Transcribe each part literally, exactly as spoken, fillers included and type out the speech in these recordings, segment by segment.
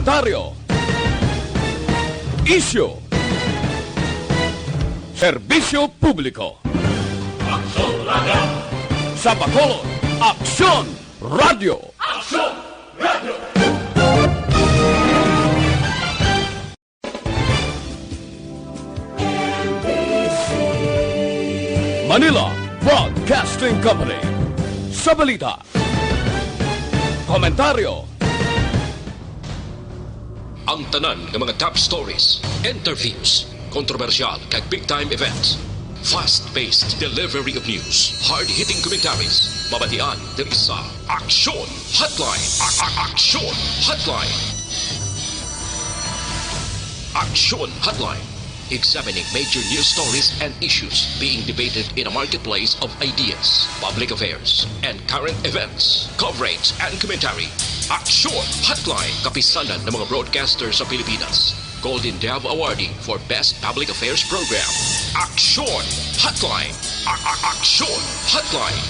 Komentaryo. Isyu. Serbisyo publiko. Aksyon Radio. Sa Bacolod, Aksyon Radio. Aksyon Radio. Manila Broadcasting Company. Sa balita, komentaryo, ang tanan nga mga top stories, interviews, kontrobersyal kag big time events. Fast-paced delivery of news, hard-hitting commentaries, mabatian diri sa Aksyon Hotline. A- a- Aksyon Hotline. Aksyon Hotline. Examining major news stories and issues being debated in a marketplace of ideas, public affairs, and current events. Coverage and commentary. Aksyon Hotline. Kapisanan ng mga broadcaster sa Pilipinas. Golden Dove Awardee for Best Public Affairs Program. Aksyon Hotline. A- a- Aksyon Hotline.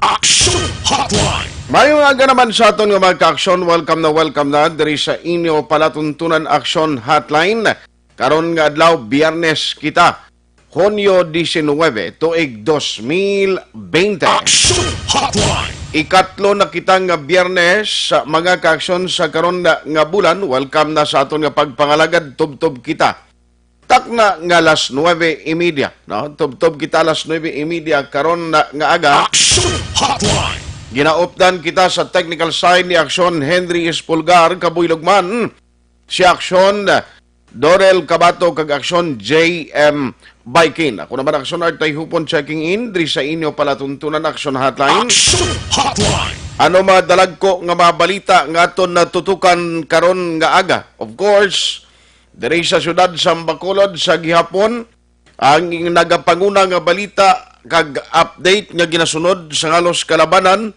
Aksyon Hotline. Mayong aga naman sa aton nga mga ka-aksyon. Welcome na welcome na diri sa inyo palatuntunan, Aksyon Hotline. Karon nga adlaw, Biyernes kita, Hunyo diecinuebe, tuig dos mil bente. Aksyon Hotline. Ikatlo na kita nga Biyernes sa mga ka-aksyon sa karon na nga bulan. Welcome na sa aton nga pagpangalagad. Tubtob kita takna nga alas nuebe y media, no? Tubtob kita alas nuebe y media karon na nga aga. Aksyon Hotline. Ginaupdan kita sa technical side ni Aksyon Henry Espulgar, kabuylog man si Aksyon Dorel Cabato kag Aksyon J M Baikin. Ako naman, Aksyon Art Tayhupon, checking in diri sa inyo palatuntunan, Aksyon Hotline. Aksyon Hotline. Ano mga dalagko nga mga balita nga aton natutukan karon nga aga? Of course, diri sa siyudad sa Bacolod sa gihapon, ang nagapanguna nga balita kag update nga ginasunod sa halos kalabanan,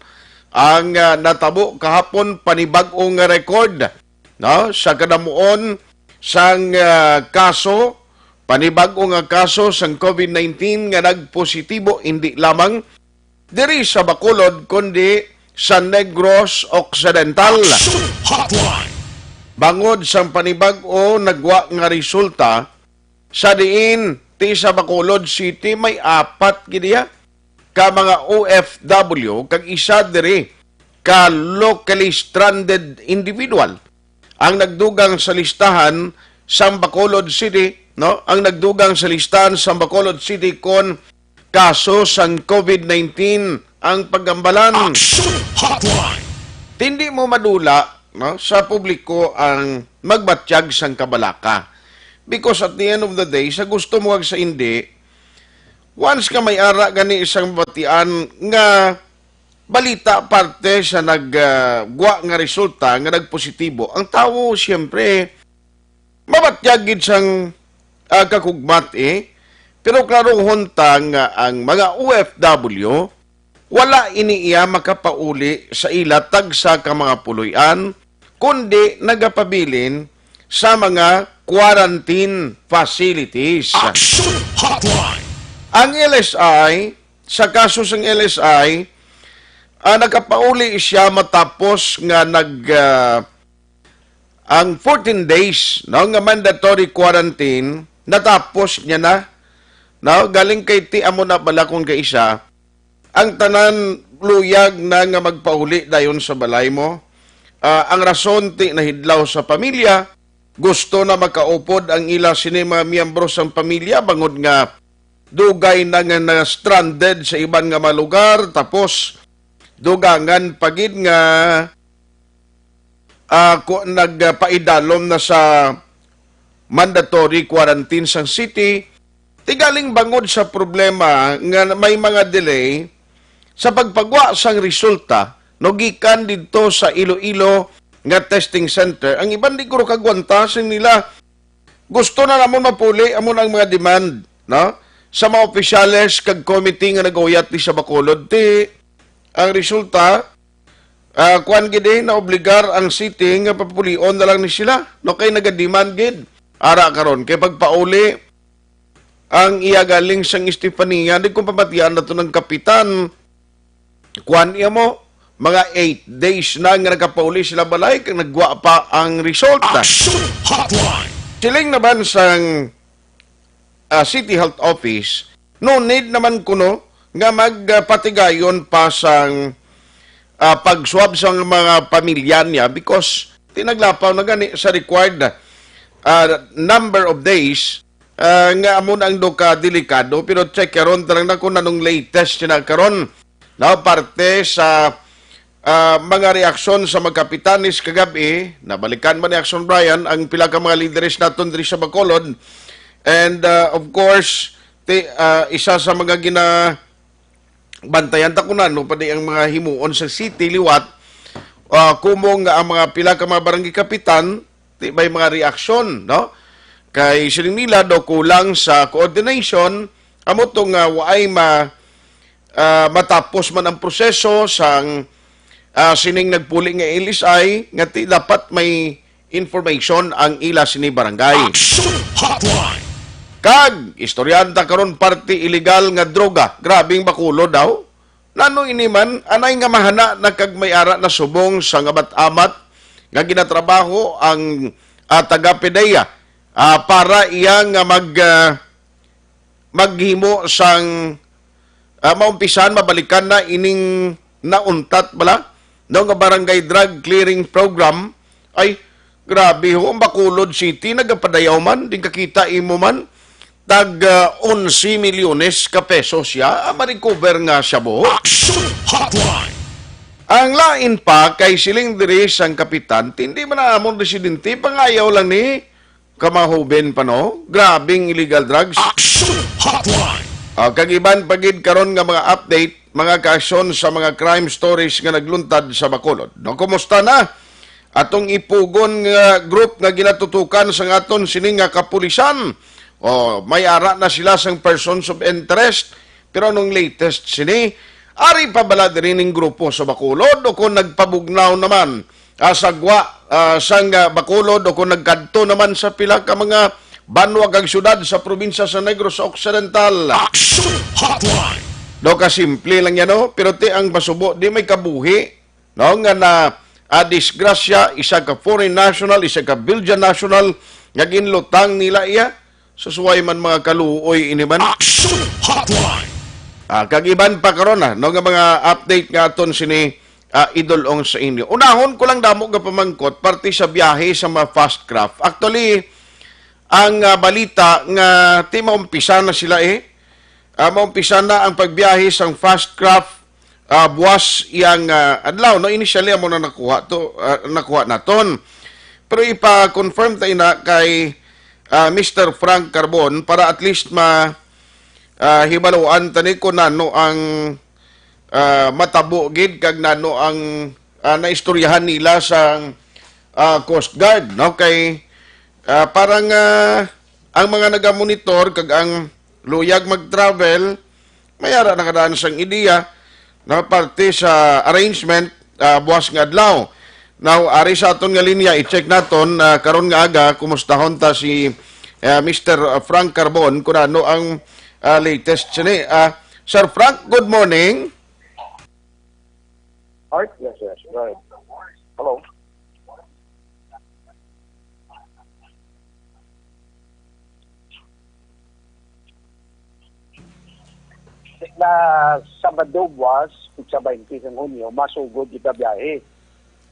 ang, ah, natabo kahapon, panibag-o nga record, no, sa kadamuon sang, ah, kaso, panibag-o nga kaso sang covid nineteen nga nagpositibo, hindi lamang diri sa Bacolod, kundi sa Negros Occidental. Aksyon Hotline. Bangod sang panibag-o nagwa nga resulta, sa diin ti sa Bacolod City may apat gid iya ka mga O F W kag isa diri ka locally stranded individual ang nagdugang sa listahan sang Bacolod City, no? Ang nagdugang sa listahan sang Bacolod City kon kaso sang covid nineteen ang pagambalan. Aksyon Hotline. Hindi mo madula, no, sa publiko ang magbatyag sang kabalaka. Because at the end of the day, sa gusto mo kag sa hindi, once nga may ara gani isang batian nga balita parte sa nag, ah, gwa nga resulta nga nagpositibo, ang tawo, siyempre, mabatyag gid sang, ah, kakugmat, eh. Pero klarohon ta nga ang mga O F W, wala ini iya makapauli sa ila tagsa ka mga puloy-an, kundi nagapabilin sa mga quarantine facilities. Action Hotline. Ang L S I, sa kaso sang L S I, ah, nakapauli siya matapos nga nag, ah, ang fourteen days, no, nga mandatory quarantine, natapos niya na, no? Galing kay ti amo na bala kung kaisa, ang tanan luyag na nga magpauli dayon sa balay mo. Ah, ang rason ti nahidlaw sa pamilya, gusto na makaupod ang ila sini mga miyembro sang pamilya bangod nga dugay na nga na-stranded sa iban nga mga lugar, tapos dugangan pa gid nga, ah, ku-, nagpaidalom na sa mandatory quarantine sang city, ti galing bangod sa problema nga may mga delay sa pagpagwa sang resulta, no, gikan didto sa Iloilo nga testing center. Ang iban di guro kagwanta, siling nila, gusto na namon mapuli, amo na ang mga demand, no, sa mga opisyales kag committee nga naguyat di sa Bacolod. Ti ang resulta, ah, kuan gid, eh, naobligar ang city nga papulion na lang ni sila, no, kay nagademand gid. Ara karon kay pagpauli ang iya galing sang Estefania, di ko pamatian nato ng kapitan. kuan iya mo, mga eight days na nga nakapauli sila balay kag nagwa pa ang resulta. Action Hotline. Siling naman sang, ah, City Health Office, no need naman kuno nga magpatigayon pa sang, ah, pag-swab sa mga pamilya niya because tinaglapaw na gani sa required, ah, number of days, ah, nga amo na ang do ka delikado. Pero check karon, tarang na kung anong latest na karon. Now, parte sa, ah, mga reaksyon sa mga kapitanes kagabi, nabalikan man ni Action Brian ang pila ka mga lideres naton diri sa Bacolod. And, ah, of course, ti, ah, isa sa mga gina-, bantayan ta kung ano pa di ang mga himuon sa city liwat, ah, kumong nga ang mga pila ka mga barangay kapitan, di may mga reaksyon, no? Kay siling nila daw kulang sa coordination, amo to nga waay ma-, ah, matapos man ang proseso sang, ah, sining nagpuli nga L S I nga ti dapat may information ang ila sini barangay. Action Hotline. Kag istoryahan ta karon parte illegal nga droga. Grabing Bacolod daw. Nano ini man, anay nga mahana na kag may ara na subong sa ngamat-amat nga ginatrabaho ang, ah, taga PDEA, ah, para iya nga mag, ah, maghimo sang, ah, maumpisan, mabalikan na ining nauntat bala, no, nga Barangay Drug Clearing Program. Ay, grabe ho, ang Bacolod City nagapadayaw man, din kakita imo man, tag, ah, onse milyones ka pesos siya, ah, ma-recover nga siya buho. Action Hotline. Ang lain pa kay siling diri sang kapitan, tindi man na among residente, pangayaw lang ni kamahuben pa, no? Grabing illegal drugs. Action Hotline. Ah, kag iban pa gid karon nga mga update, mga kaaksyon sa mga crime stories nga nagluntad sa Bacolod. No, kumusta na atong ipugon nga group nga ginatutukan sa aton sini nga kapulisan? O, may ara na sila sang persons of interest. Pero anong latest sini? Ari pa bala diri ning grupo sa Bacolod o kung nagpabugnaw naman, ah, sa gwa, ah, sang, ah, Bacolod o kung nagkadto naman sa pila ka mga banwa kag syudad sa probinsya sa Negros Occidental? Action Hotline. Do ka simple lang yan, no? Pero ti ang pasubo, di may kabuhi, no? Nga na, ah, disgrasya, isa ka foreign national, isa ka Belgian national, nga ginlutang nila iya. Susuway man mga kaluoy ini man. Action Hotline. Ah, kag iban pa karon, ah, no, nga mga update nga aton sini, ah, idulong sa inyo. Unahon ko lang damo nga pamangkot, parte sa biyahe sa mga fast craft. Actually, ang, ah, balita nga ti maumpisa na sila eh. Ah, maumpisa na ang pagbiyahe sang fast craft, ah, buwas iyang, ah, adlaw. No, initially amo na nakuha to, ah, nakuha naton. Pero ipa-confirm ta ina kay, ah, Mister Frank Carbon para at least ma, ah, hibaluan tani kung nano ang, ah, matabo gid kag nano ang, ah, naistoryahan nila sa, ah, Coast Guard, no? Kay, ah, parang, ah, ang mga nagamonitor kag ang luyag mag-travel, may ara na kadaan sang ideya na parte sa arrangement, ah, buwas nga adlaw. Now, ari sa aton nga linya, i-check naton, ah, karon nga aga, kumustahon ta si, ah, Mister Frank Carbon kung ano ang, ah, latest sini. Ah, Sir Frank, good morning. Art? Yes, yes. Go ahead. Hello? Na Sabado buwas, sa twenty sang Hunyo, masugod kita biyahe.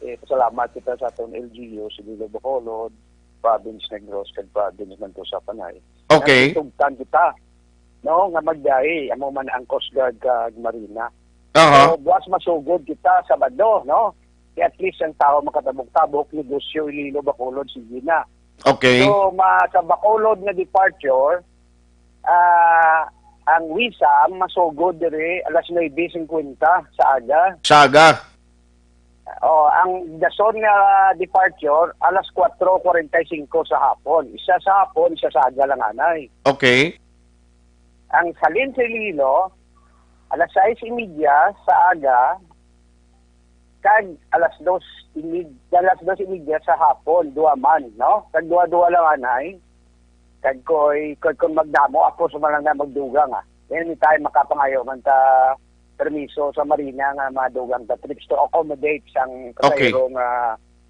Eh, pasalamat kita sa aton L G U, Iloilo, Bacolod, Province Negros, kag Province man to sa Panay. Okay. Nagtugtan kita, no, nga magbiyahe, amo man ang Coast Guard kag Marina. Aha. So, buwas masugod kita Sabado, no? Kaya at least ang tao makatabok-tabok, negosyo, Iloilo, Bacolod, sige na. Okay. So, ma-, sa Bacolod nga departure, ah, ang WISA masugod diri alas nuebe singkwenta sa aga. Sa aga. Oh, ang dason nga departure alas kuwatro kwarenta y singko sa hapon. Isa sa hapon, isa sa aga lang anay. Okay. Ang halin sa Iloilo, alas sais y media sa aga, kag alas dos y media, alas dos y media sa hapon, duha man, no? Kag duha-duha lang anay. Kag koy, koy, kung magdamo, ako sa man lang na magdugang, ah. Anytime makapangayo man ta, permiso sa Marina nga madugang ka trips to accommodate sang Okay. pasahero nga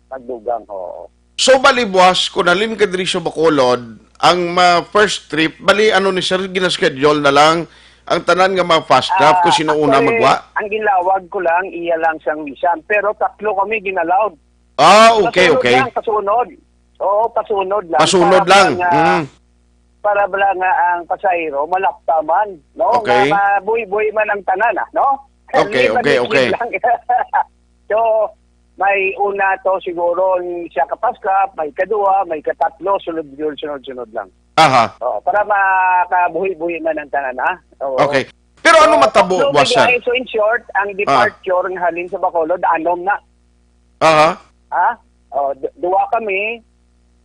magdugang. Oo. So, bali, boss, kung halin ka diri sa Bacolod, ang ma-, first trip, bali, ano ni sir, gina-schedule na lang ang tanan nga mga fast trap Ah, kung sino una actually, magwa? ang ginlawag ko lang, iya lang sang wisan. Pero tatlo kami ginallowed. Ah, okay, Pasunod okay. lang, pasunod. Oo, pasunod lang. Pasunod Para lang. lang, ah, Mm. para bala nga ang pasahero malapta man, no? Okay. Nga mabuhi-buhi man ang tanan, ah, no? Okay, Live and okay, let live okay. lang. So, may una to siguro siya ka fast trap, may kadua, may katatlo, sunod yun, sunod-sunod lang. Aha. Oh, para makabuhi-buhi man ang tanan, ha? Oo. Okay. Pero ano So, matabo, tatlo boss, sir? May, so, in short, ang Ah. departure nga halin sa Bacolod, anom na. Aha. Ha? Oh, d-, duwa kami,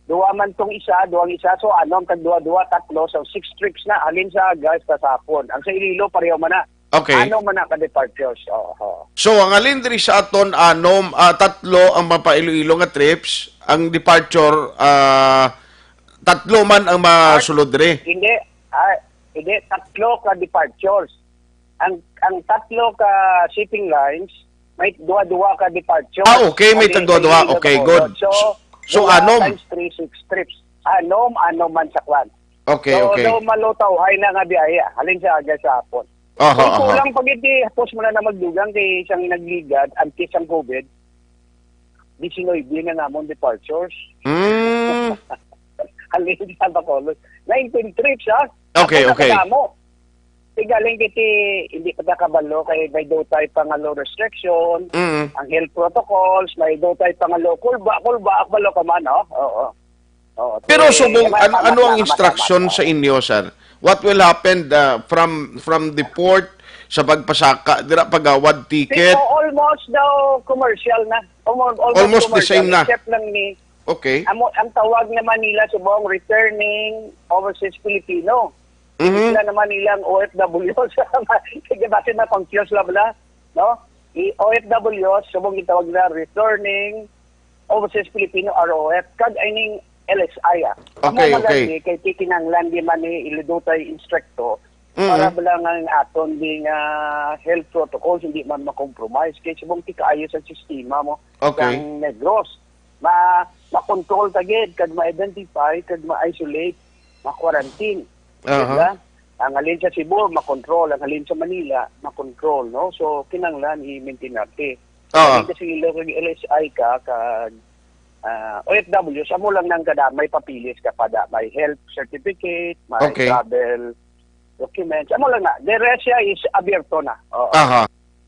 duwa man tong isa, duwang isa, so anom, kag duwa-duwa, tatlo, so six trips na, halin sa aga hasta sa hapon. Ang sa Iloilo, pareho man na. Okay. Ano man na ka departures? Oo, oo. So, ang halin diri sa aton, anom, ah, tatlo ang mapa Iloilo nga trips, ang departure, ah, tatlo man ang masulod diri. Hindi, ah, hindi, tatlo ka departures. Ang, ang tatlo ka shipping lines, may duwa-duwa ka departures. Ah, okay, may Halin sa tagduwa-duwa. Iloilo, Okay, Bacolod. good. So, So, duwa anom. times three, six trips. Anom, anom man sa kwan. Okay, So, okay. daw malutaw, hay na nga biyahe, ah. Halin sa aga sa hapon. Aha, Kung aha. kulang pa gid, di, hapos mo na na magdugang kay isang nagligad, antes ang COVID, diecinuebe na namon departures. Mm. Halin sa Bacolod. Nineteen trips, ha? Okay, Ako okay. nakadamo. Ti galing kiti, hindi pa ta kabalo kay may dutay pa nga law restriction, Mm. ang health protocols, may dutay pa nga law, kulba, kulba, balo ka man, oh. Oo. Oo. Pero Ti, subong, may an-, tama, ano ang tama, instruction tama. sa inyo, sir? What will happen, uh, from, from the port sa pagpasaka, dira pagawad ticket? Pero almost daw commercial na. Almo-, almost Almost the commercial, same na. except lang ni Okay. Amo, ang tawag na Manila subong returning overseas Filipino. Mhm. Sila naman ilang O F W. Sige, basi na-confuse lang bala, no? I-, O F W, subong gitawag na returning overseas Filipino, R O F. Kag ining L S I, ah. Amo Okay, man okay. gani, kay kikinanglan di man ni ilidutay instructo, Mm. para bala nga ang aton di nga health protocols hindi man ma-compromise. Kay subong ti kaayo sa sistema mo, Okay. sang Negros. Ma-, ma-control ta gid, kag ma-identify, kag ma-isolate, ma-quarantine. Aha. Diba? Ang halin sa Cebu, ma-control. Ang halin sa Manila, ma-control, no? So, kinahanglan i-maintain natin. Aha. Ang halin sa Iloilo, kag L S I ka, kag, ah, O F W, sa mo lang nang kada, may papilis ka pa da. May health certificate, may Okay. travel documents. Amo lang na. The rest siya is abierto na. Oo. Aha.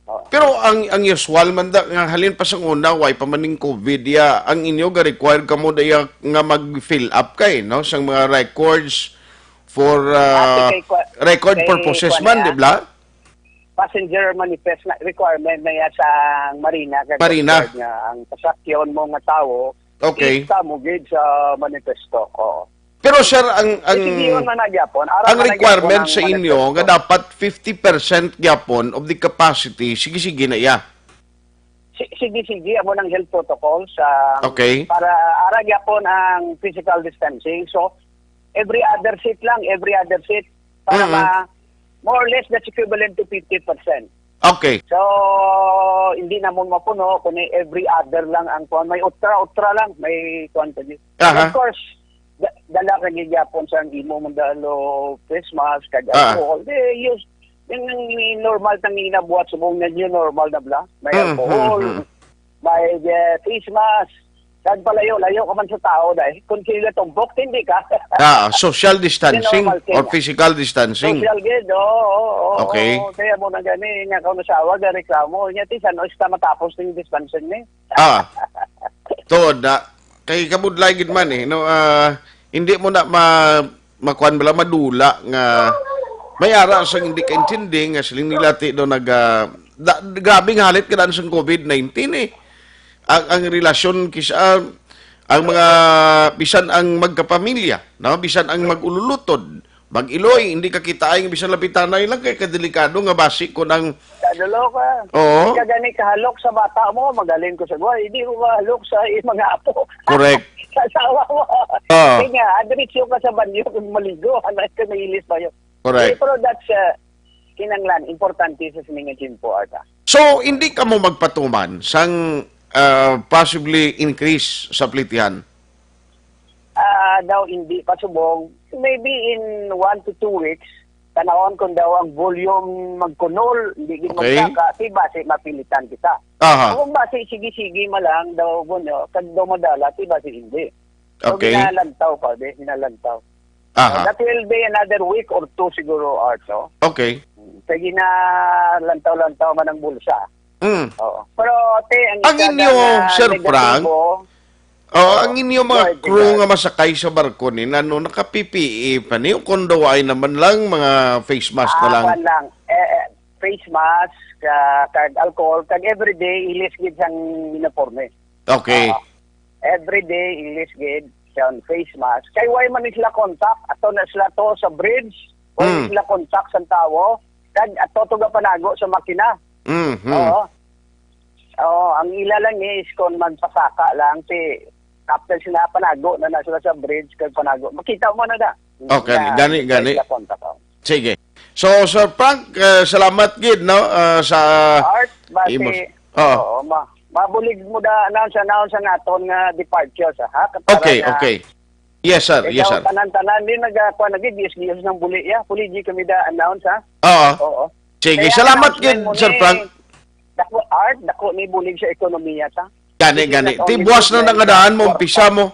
Oo. Pero ang, ang usual man da, nga halin pa sa una, way pa man ning COVID, ya, ang inyo ga-require kamo da ya nga mag-fill up kay, no? Sang mga records for, Ah, uh, kay kwa-, record kay purposes kwa man, na, di ba? Passenger manifest na requirement na ya sa Marina, kay Marina. Coast Guard nga ang pasakyon mo nga tawo, Okay. ista mo gid sa manifesto. Oo. Pero, sir, ang, ang, Sige, yun man na gyapon. Aram ang na na requirement gyapon ang sa inyo manifesto. nga dapat fifty percent gyapon of the capacity, sige, sige na iya. Si-, sige, sige, amo nang health protocol sa Okay. para ara gyapon ang physical distancing. So, every other seat lang, every other seat para Mm-mm. ma-, more or less that's equivalent to fifty percent. Okay. So, hindi na mo mapuno kung every other lang ang kuwan. May utra-utra lang, may kuwan pa din. Aha. Of course, da-, dala ka gid gyapon sa imo mandalo face mask, kag Ah. alcohol. Di, use, yung, yung normal tang ginabuhat subong na new normal na bala. May Mm, alcohol, mm, mm. may, eh, face mask. Kag palayo-layo ka man sa tao, dahil kung sila tumpok, hindi ka. Ah, social distancing Normal thing. or physical distancing? Social gid, oo, oo, oo, Okay. oo. Kaya mo na gani, nga kung nasawa, ga reklamo. Nya, ti, san, o, esta matapos yung distancing ni? Ah, tuod na. Kay kabudlay gid man eh, no? Ah, hindi mo na ma-, makuan bala, madula nga may ara sang hindi kaintindi nga siling nila ti do nag, ah, da-, grabe nga halit kadaan sang COVID nineteen eh. Ang, ang relasyon kisa, ang mga, bisan ang magkapamilya, no? Bisan ang mag-ululutod, mag-iloy, hindi ka kitaa nga bisan lapitanay lang kay kadelikado nga basi kon ang Kadulo ka. Oo. Kagani kahalok sa bata mo, magaling ko sa buhay. Hindi ko kahalok sa i-, mga apo. Correct. Sa asawa mo. Oo. Kaya nga, ah, diretso ka sa banyo kung maligo. Ano ka, mailis ba yun? Correct. Eh, pero that's, uh, kinanglan, importante sa sining nga tiyempo, Arta. So, hindi ka mo magpatuman sang, ah, possibly increase sa plitihan? Ah, daw hindi pa subong. Maybe in one to two weeks, tanawon kung daw ang volume magkunol, hindi gid Okay. magkaka, si basi mapilitan kita. Aha. Kung basi sige-sige ma lang daw, Bunyo, kag daw madala, si basi hindi. So, Okay. ginalantaw pa, di, ginalantaw. Aha. So, that will be another week or two siguro, Art, no? Okay. Kaya ginalantaw-lantaw man ang bulsa. Mm. Oo. Pero, te, ang Ang isa inyo, na Sir Frank, negatibo, oo, oo. ang inyo mga Go ahead, crew go ahead. nga masakay sa barko ni, ano, naka-P P E pa ni? O kung daw ay naman lang, mga face mask na Ah, lang? kwan lang. Eh, eh, face mask, ah, kag alcohol, kag everyday, ilis gid sang uniforme. Okay. Oo. Everyday, ilis gid sang face mask. Kay why man sila contact? Ato na sila to sa bridge. Why Hmm. sila contact sa tawo? Kag ato to ga panago sa makina. Mhm. Oo. Oo, ang ila lang is kung magpasaka lang si after sila panago na na sila sa bridge kag panago. Makita mo na da. Okay, Nga, gani, may gani. sila contact, oh. Sige. So, Sir Frank, eh, salamat gid, no, ah, sa Art, basi, imo-, oo. oo, ma mabulig mo da announce, announce ang aton nga departure sa, ha? Para Okay, nga okay. Yes, sir. Yes, ikaw, sir. tanan-tanan, di nagakuha na gid, yes, yes, ng buli, ya. Puli, di kami da announce, ha? Oo. Oo. Sige, Kaya salamat announcement gid, mo Sir ni Frank. Dako, Art, dako ni bulig sa ekonomiya ta. Gani, This is gani. not Ti only buwas na business, nangadaan mo, but umpisa mo.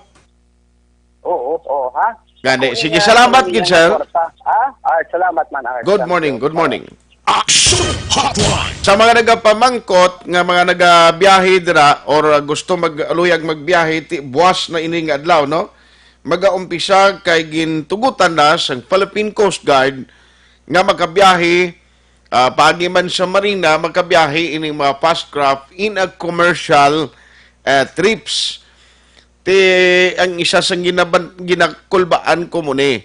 Oo, oo, ha? Gani. Ako Sige, nga, salamat ang gid, iyang sir. kwarta. Ha? Art, salamat man, Art. Good Salamat. morning, good morning. Action Hotline. Sa mga nagapamangkot nga mga nagabiyahe dira or, uh, gusto magluyag magbiyahe, ti buwas na ini nga adlaw, no? Magaumpisa kay gintugutan na sang Philippine Coast Guard nga makabiyahe, ah, paagi man sa marina, makabiyahe ining mga fast craft in a commercial, eh, trips. Ti, ang isa sang ginaban-, ginakulbaan ko mo ni,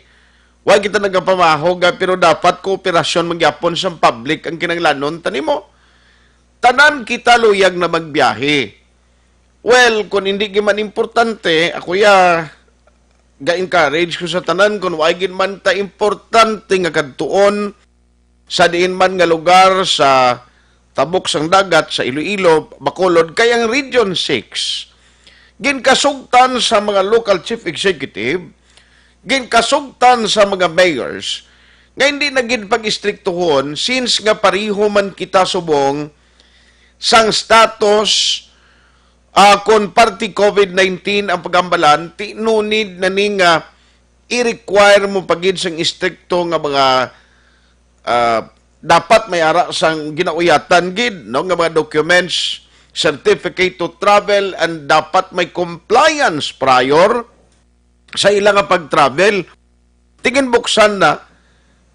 wa kita nagapamahog, ah, pero dapat kooperasyon man gyapon sang public ang kinahanglanon ta nimo. Tanan kita luyag na magbiyahe. Well, kung hindi gid man importante, ako ya, ga-encourage ko sa tanan, kung wa gid man ta importante nga kadtuon, sa diin man nga lugar sa tabok sang dagat, sa Iloilo, Bacolod, kay ang Region six, ginkasugtan sa mga local chief executive, ginkasugtan sa mga mayors, nga hindi na gid pag-istriktuhon since nga pareho man kita subong sang status, ah, kon parte COVID nineteen ang pagambalan, ti no need na ni nga i-require mo pa gid sang istrikto nga mga, ah, dapat may ara sang ginauyatan gid, no, nga mga documents, certificate to travel, and dapat may compliance prior sa ila nga pag-travel. Ti ginbuksan na,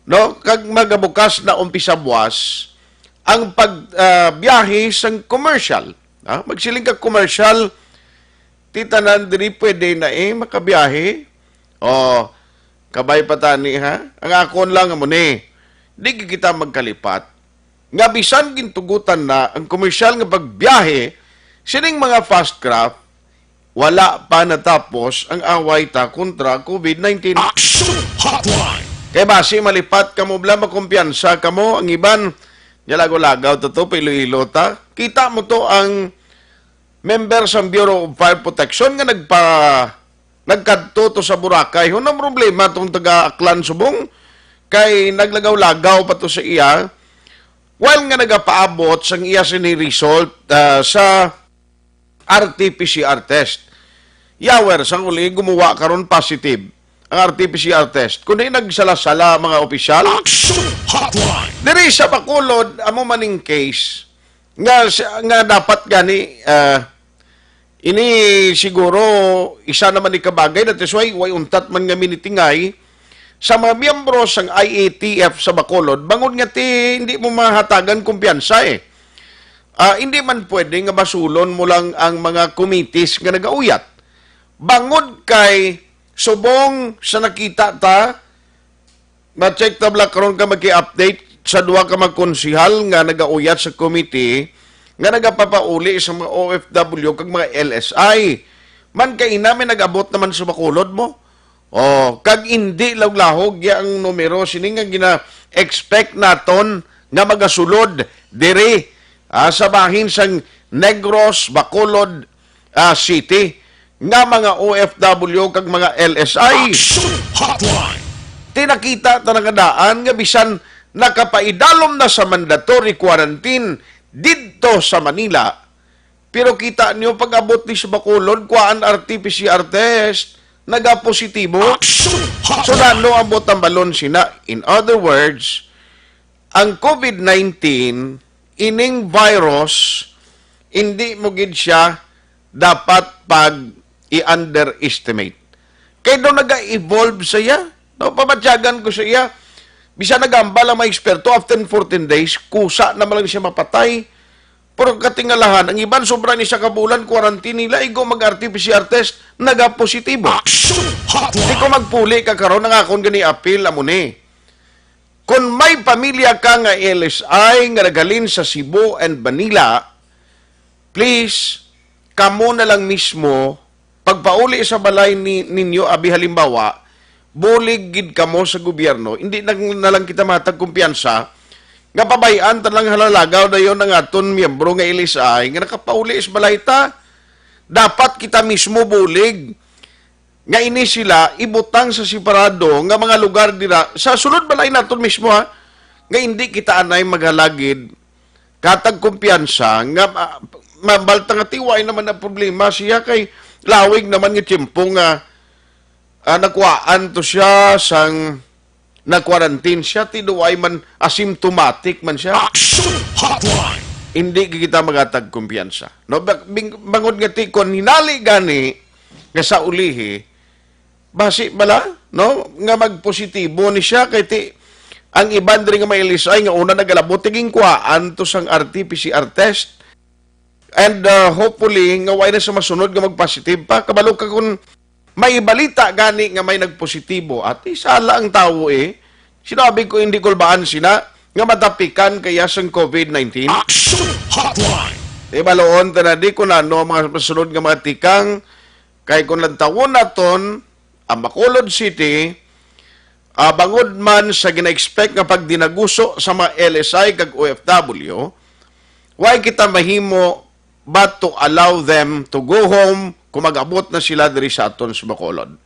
no, kag magabukas na umpisa buwas ang pag, ah, biyahe sang commercial. Ha? Magsiling ka commercial, ti tanan diri pwede na, eh, makabiyahe. O, kabay pa tani, ha? Ang akon lang amo ni, di gid kita magkalipat nga bisan gintugutan na ang komersyal nga pagbiyahe sining mga fast craft, wala pa natapos ang away ta kontra COVID nineteen. Action Hotline. Kay basi malipat kamo bala, makumpiyansa kamo, ang iban, lagaw-lagaw to, to, pa Iloilo ta. Kita mo to ang member sang Bureau of Fire Protection nga nagpa-, nagkadto to sa Boracay. Hunong problema tong taga Aklan subong kay naglagaw-lagaw pa to sa iya while nga nagapaabot sang iya sini result, ah, sa R T P C R test. Yawer, sang uli, gumuwa karon positive ang R T P C R test. Kundi nagsala-sala mga opisyal. Action Hotline. Diri sa Bacolod, amo maning case nga, nga dapat gani, ah, ini siguro isa naman ni kabagay, that is why way untat man nga minitingay sa mga miyembro sang I A T F sa Bacolod, bangod nga ti hindi mo mahatagan kumpiyansa, eh. Ah, hindi man pwede nga basulon mo lang ang mga committees nga nagauyat. Bangod kay subong sa nakita ta, ma-check ta bala karon ka maki-update sa duha ka mga konsehal nga nagauyat sa committee nga nagapapauli sa mga O F W kag mga L S I. Man kaina may nag-abot naman sa Bacolod mo. Oh, kag indi lahog-lahog ya ang numero sini nga gina-expect naton nga magasulod diri, ah, sa bahin sang Negros, Bacolod, ah, City nga mga O F W kag mga L S I. Action Hotline! Tinakita ta na nga daan nga bisan nakapaidalom na sa mandatory quarantine didto sa Manila, pero kita niyo, pag-abot ni sa Bacolod, kuhaan R T P C R test, nagapositibo. Action Hotline! So, nano ang buot ang balon sina? In other words, ang COVID nineteen, ining virus, hindi mo gid siya dapat pag i-underestimate. Kay daw naga-evolve sa iya. No, pamatyagan ko sa iya. Bisan nagambal ang mga eksperto, after fourteen days, kusa naman lang siya mapatay. Pero katingalahan, ang iban sobra ni sa kabulan, quarantine nila, igo mag-R T P C R test, nagapositibo. Action Hotline! Di ko magpuli ka karon, ang akon gani apil, amo ni. Kung may pamilya ka nga L S I nga naghalin sa Cebu and Manila, please, kamo na lang mismo, pagpauli sa balay ni, ninyo, abi halimbawa, bulig gid kamo sa gobyerno, hindi na, na lang kita matag kumpiyansa nga pabay-an ta lang halalagaw dayon ang aton miyembro nga L S I nga nakapauli sa balay ta. Dapat kita mismo bulig nga ini sila ibutang sa separado nga mga lugar dira sa sulod balay naton mismo, ha, nga hindi kita anay maghalagid katag kumpiyansa nga ma-, mabalta nga tiway naman ang problema siya kay lawig naman nga tiyempo nga, ah, nakuhaan to siya sang na-quarantine siya, tinuway man asymptomatic man siya. Action Hotline! Hindi kita magatag kumpiyansa. No, bak-, bing-, bangod nga ti, kon hinali gani nga sa ulihi, basi bala, no, nga magpositibo ni siya, kay ti, ang iban diri nga may L S I nga una nagalabot, tigingkuhaan to sang R T P C R test. And, uh, hopefully, nga way na sa masunod nga magpositive pa. Kabalo ka kung may balita gani nga may nagpositibo, at isa lang ang tawo, eh. Sinabi ko, hindi kulbaan sina nga matapikan kaya sang COVID nineteen. Action Hotline! Di baloon ta na di kung ano ang mga masunod nga mga tikang, kay kung lantawon naton ang Bacolod City, ah, bangod man sa gina-expect nga pagdinaguso sa mga L S I kag O F W, way kita mahimo but to allow them to go home kung mag-abot na sila diri sa aton sa Bacolod.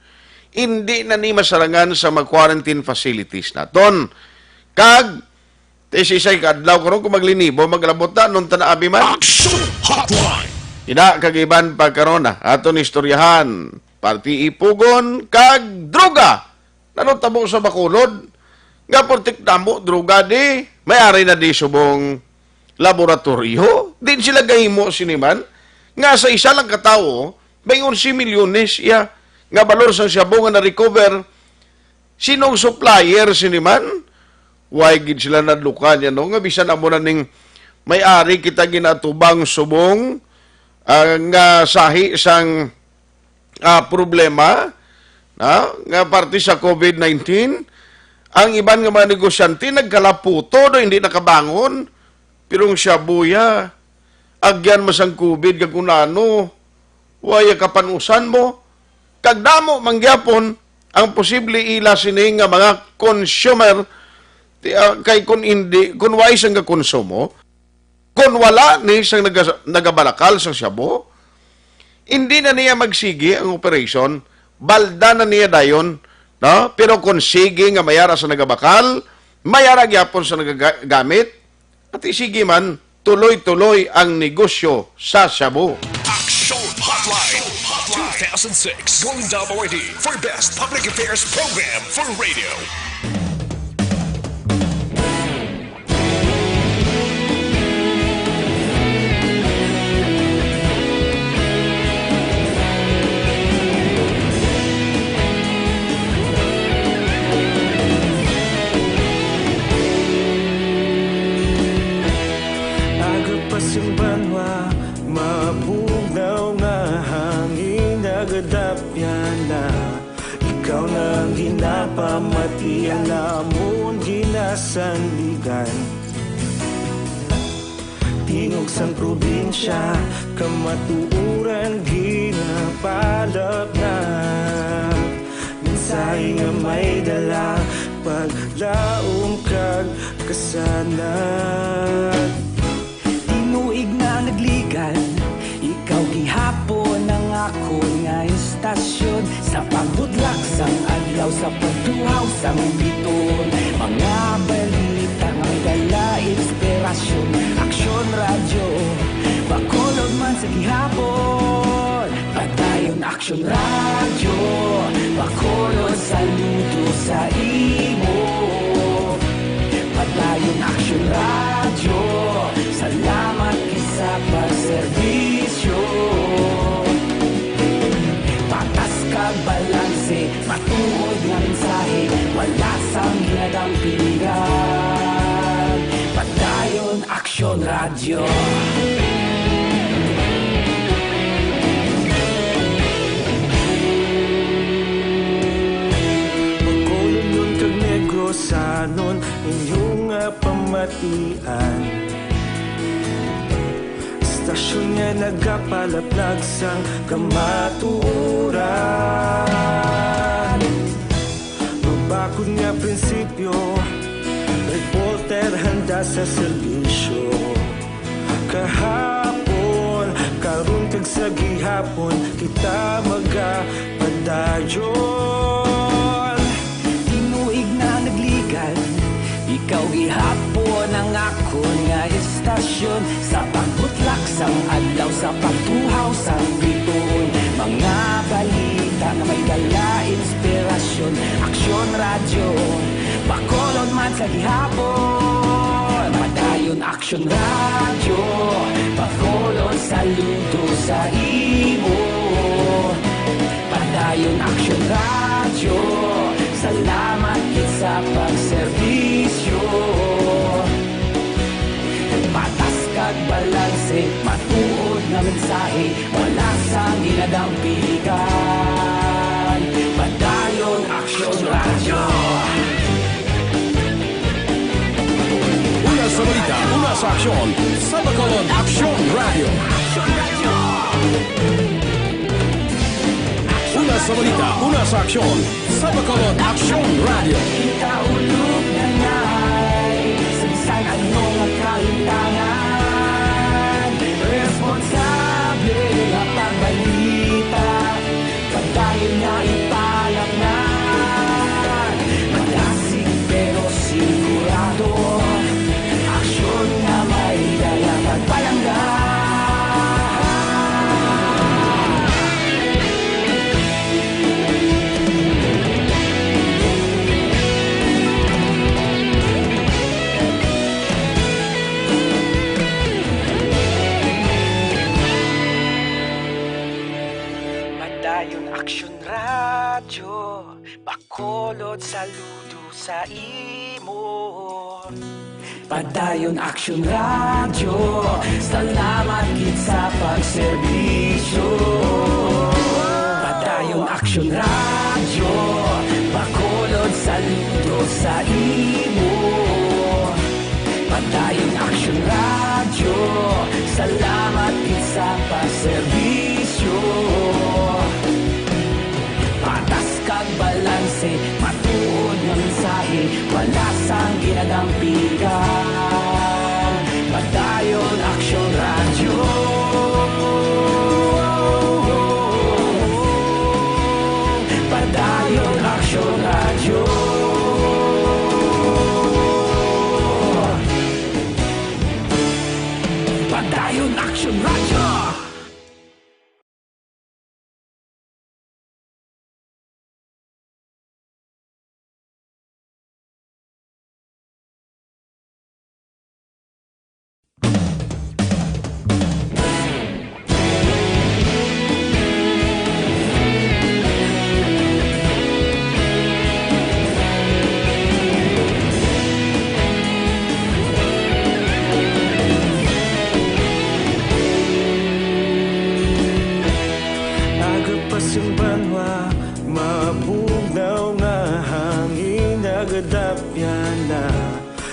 Hindi na ni masarangan sa mga quarantine facilities naton. Kag, ti sa isa ka adlaw karon kung maglinibo, maglabot na, nung tana abi man. Action Hotline! Ina, kag iban pa karon na, aton istoryahan, parti ipugon, kag droga. Ano tabo sa Bacolod? Nga portik damo, droga di, may ari na di subong laboratorio. Din sila gahimo siniman nga sa isa lang ka tawo, may onse milyones iya nga balor sang shabu nga na-recover. Sinong supplier siniman? Way gid sila nadlukan yan, no? Nga bisan amo na ning may ari kita ginatubang subong, ah, nga sahi sang, ah, problema, ah, nga parte sa COVID nineteen, ang iban nga mga negosyante nagkalaputo do, hindi nakabangon. Pero ang shabu ya, agyan mo sang COVID kag kung ano, way kapanusan mo. Kag damo man gyapon ang posible ila sini nga mga consumer, ti, ah, kay kung hindi, kung way sang gakonsumo, kung wala ni sang naga-, nagabalakal sang shabu, hindi na niya magsigi ang operation, balda na niya dayon, no? Pero kung sige nga mayara sa nagabakal, mayara gyapon sa nagagamit, at sige man, tuloy-tuloy ang negosyo sa shabu. Action Hotline two thousand six Golden Dome Awardee for Best Public Affairs Program for Radio. Aga pa sing banwa, mabugnaw nga hangin, nagadapyan na. Ikaw na ang ginapamati, ang amon ginasandigan. Tingog sang probinsya, kamatuoran ginapalapnap. Mensahe nga may dala, paglaom kag Kasanan. Tinuig na nagligan, ikaw gihapon ang akon nga istasyon. Sa pagbudlak sang adlaw, sa pagtuhaw sang biton, mga balita nga may dala inspirasyon. Aksyon Radyo, Bacolod man sa gihapon. Padayon Aksyon Radyo, Bacolod, saludo sa imo. Padayon Aksyon Radyo, salamat gid sa pagserbisyo. Patas kag balanse, matuod nga mensahe, wala sang ginadampigan. Padayon Aksyon Radyo. Bacolodnon kag Negrosanon, inyo nga pamatian. Istasyon nga nagapalaplag sang kamatuoran. Mabakod nga prinsipyo, reporter handa sa serbisyo. Kahapon, karon kag sa gihapon, kita magapadayon. Tinuig na nagligan, ikaw gihapon ang akon nga istasyon. Sa pagbutlak sang adlaw, sa pagtuhaw sang bituon, mga balita nga may dala inspirasyon. Aksyon Radyo, Bacolod man sa gihapon. Padayon Aksyon Radyo, Bacolod, saludo sa imo. Padayon Aksyon Radyo, salamat gid sa pagserbisyo. Patas kag balanse, matuod nga mensahe, wala sang ginadampigan. Padayon Aksyon Radyo. Una sa balita, una sa aksyon, sa Bacolod Aksyon Radyo. Una sa balita, una sa aksyon, sa Bacolod Aksyon Radyo. Kita ulog na ngay, sa bisan ano nga kahitangan, responsable nga pagbalita. Padayon nga ipalapnan, madasig pero sigurado, aksyon nga may dala kag palangga. Padayon Aksyon Radyo, Bacolod, saludo sa imo. Padayon Aksyon Radyo, salamat gid sa pagserbisyo. Padayon Aksyon Radyo, Bacolod, saludo sa imo. Padayon Aksyon Radyo, salamat gid sa pagserbisyo. Patas kag balanse, matuod nga mensahe, wala sang ginadampigan. Padayon Aksyon Radyo. Padayon Aksyon Radyo. Padayon Aksyon Radyo. Aga pa sing banwa, mabugnaw nga hangin nagadapyan na.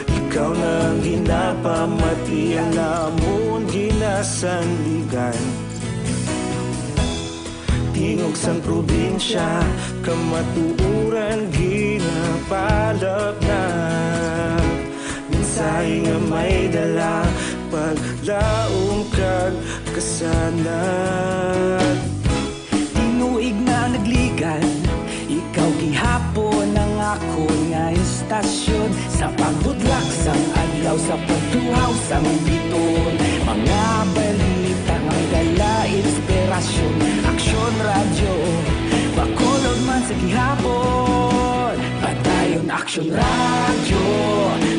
Ikaw na ang ginapamati, ang amon ginasandigan. Tingog sang probinsya, kamatuoran ginapalapnap. Tayo nga may dala, paglaom kag kasanag. Tinuig na nagligan, ikaw gihapon ang akon nga istasyon. Sa pagbudlak sang adlaw, sa pagtuhaw sang biton, mga balita nga may dala inspirasyon. Aksyon Radyo, Bacolod man sa gihapon. Padayon Aksyon Radyo,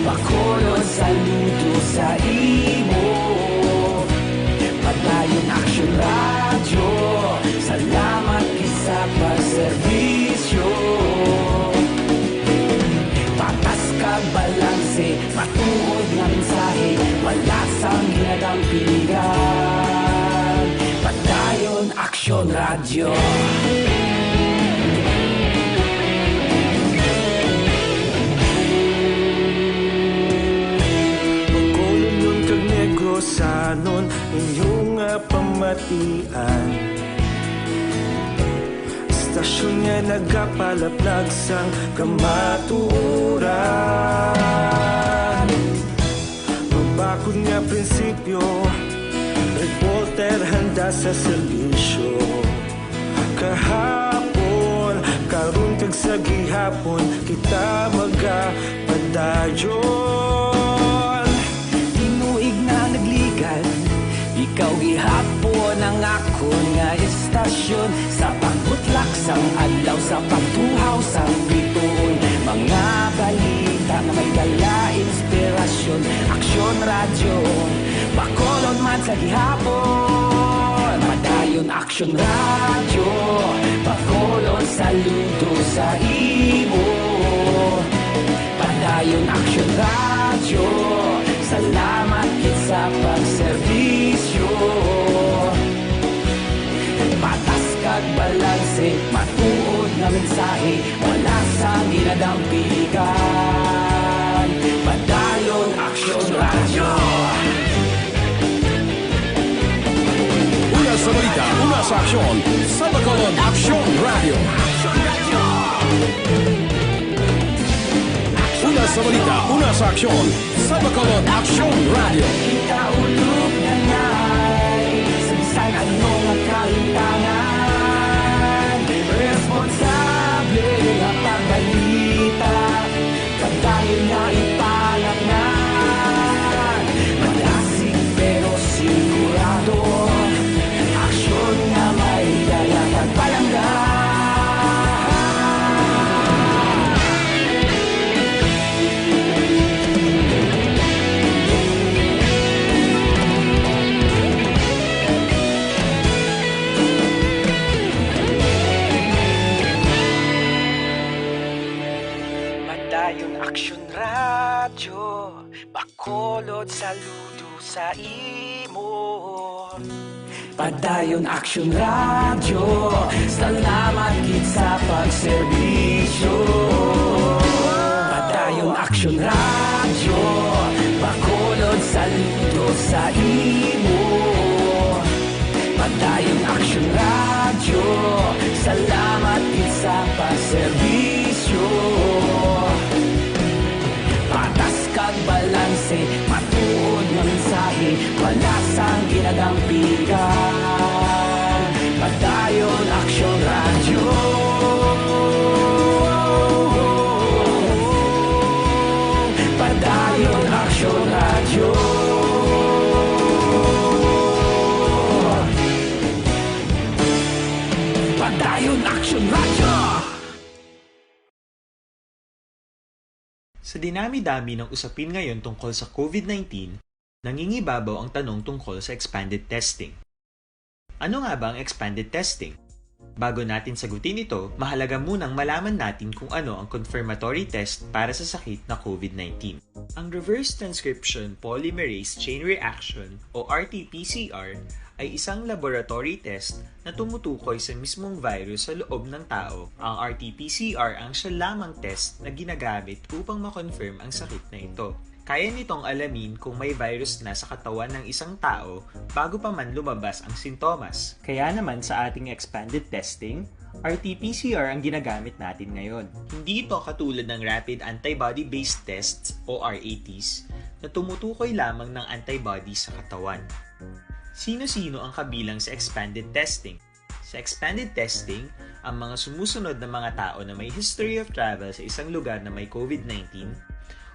Bacolod, saludo sa imo. Padayon Aksyon Radyo, salamat gid sa pagserbisyo. Patas kag balanse, matuod nga mensahe, wala sang ginadampigan. Padayon Aksyon Radyo. Bacolodnon kag Negrosanon, inyo nga pamatian. Istasyon nga nagapalaplag sang kamatuoran. Mabakod nga prinsipyo, reporter handa sa serbisyo. Kahapon, karon kag sa gihapon, kita magapadayon. Tinuig na nagligan, ikaw gihapon ang akon nga istasyon. Sa pagbutlak sang adlaw, sa pagtuhaw sang bituon, mga balita nga may dala inspirasyon. Aksyon Radyo, Bacolod man sa gihapon. Padayon Aksyon Radyo, Bacolod, saludo sa imo. Padayon Aksyon Radyo, salamat gid sa pagserbisyo. Patas kag balanse, matuod nga mensahe, wala sang ginadampigan. Padayon Aksyon Radyo. Una sa balita, una sa aksyon, sa Bacolod Aksyon Radyo. Una sa balita, una sa aksyon, sa Bacolod Aksyon Radyo. Ikaulog na ngay sa bisan ano nga kahitangan. Responsable nga pagbalita, padayon nga ipalangnan. Malasig pero sigurado, aksyon nga may dala kag palangga. Padayon Aksyon Radyo, Bacolod, saludo sa imo. Padayon Aksyon Radyo, salamat gid sa pagserbisyo. Padayon Aksyon Radyo, Bacolod, saludo sa imo. Padayon Aksyon Radyo, salamat gid sa pagserbisyo. Patas kag balanse, matuod nga mensahe, wala sang ginadampigan. Padayon Aksyon Radyo. Padayon Aksyon Radyo. Padayon Aksyon Radyo. Sa dinami-dami ng usapin ngayon tungkol sa COVID nineteen, nangingibabaw ang tanong tungkol sa expanded testing. Ano nga ba ang expanded testing? Bago natin sagutin ito, mahalaga munang malaman natin kung ano ang confirmatory test para sa sakit na COVID nineteen. Ang reverse transcription polymerase chain reaction o R T P C R ay isang laboratory test na tumutukoy sa mismong virus sa loob ng tao. Ang R T P C R ang siya lamang test na ginagamit upang ma-confirm ang sakit na ito. Kaya nitong alamin kung may virus na sa katawan ng isang tao bago pa man lumabas ang sintomas. Kaya naman sa ating expanded testing, R T P C R ang ginagamit natin ngayon. Hindi ito katulad ng rapid antibody-based tests o R A Ts na tumutukoy lamang ng antibodies sa katawan. Sino-sino ang kabilang sa expanded testing? Sa expanded testing, ang mga sumusunod na mga tao na may history of travel sa isang lugar na may COVID nineteen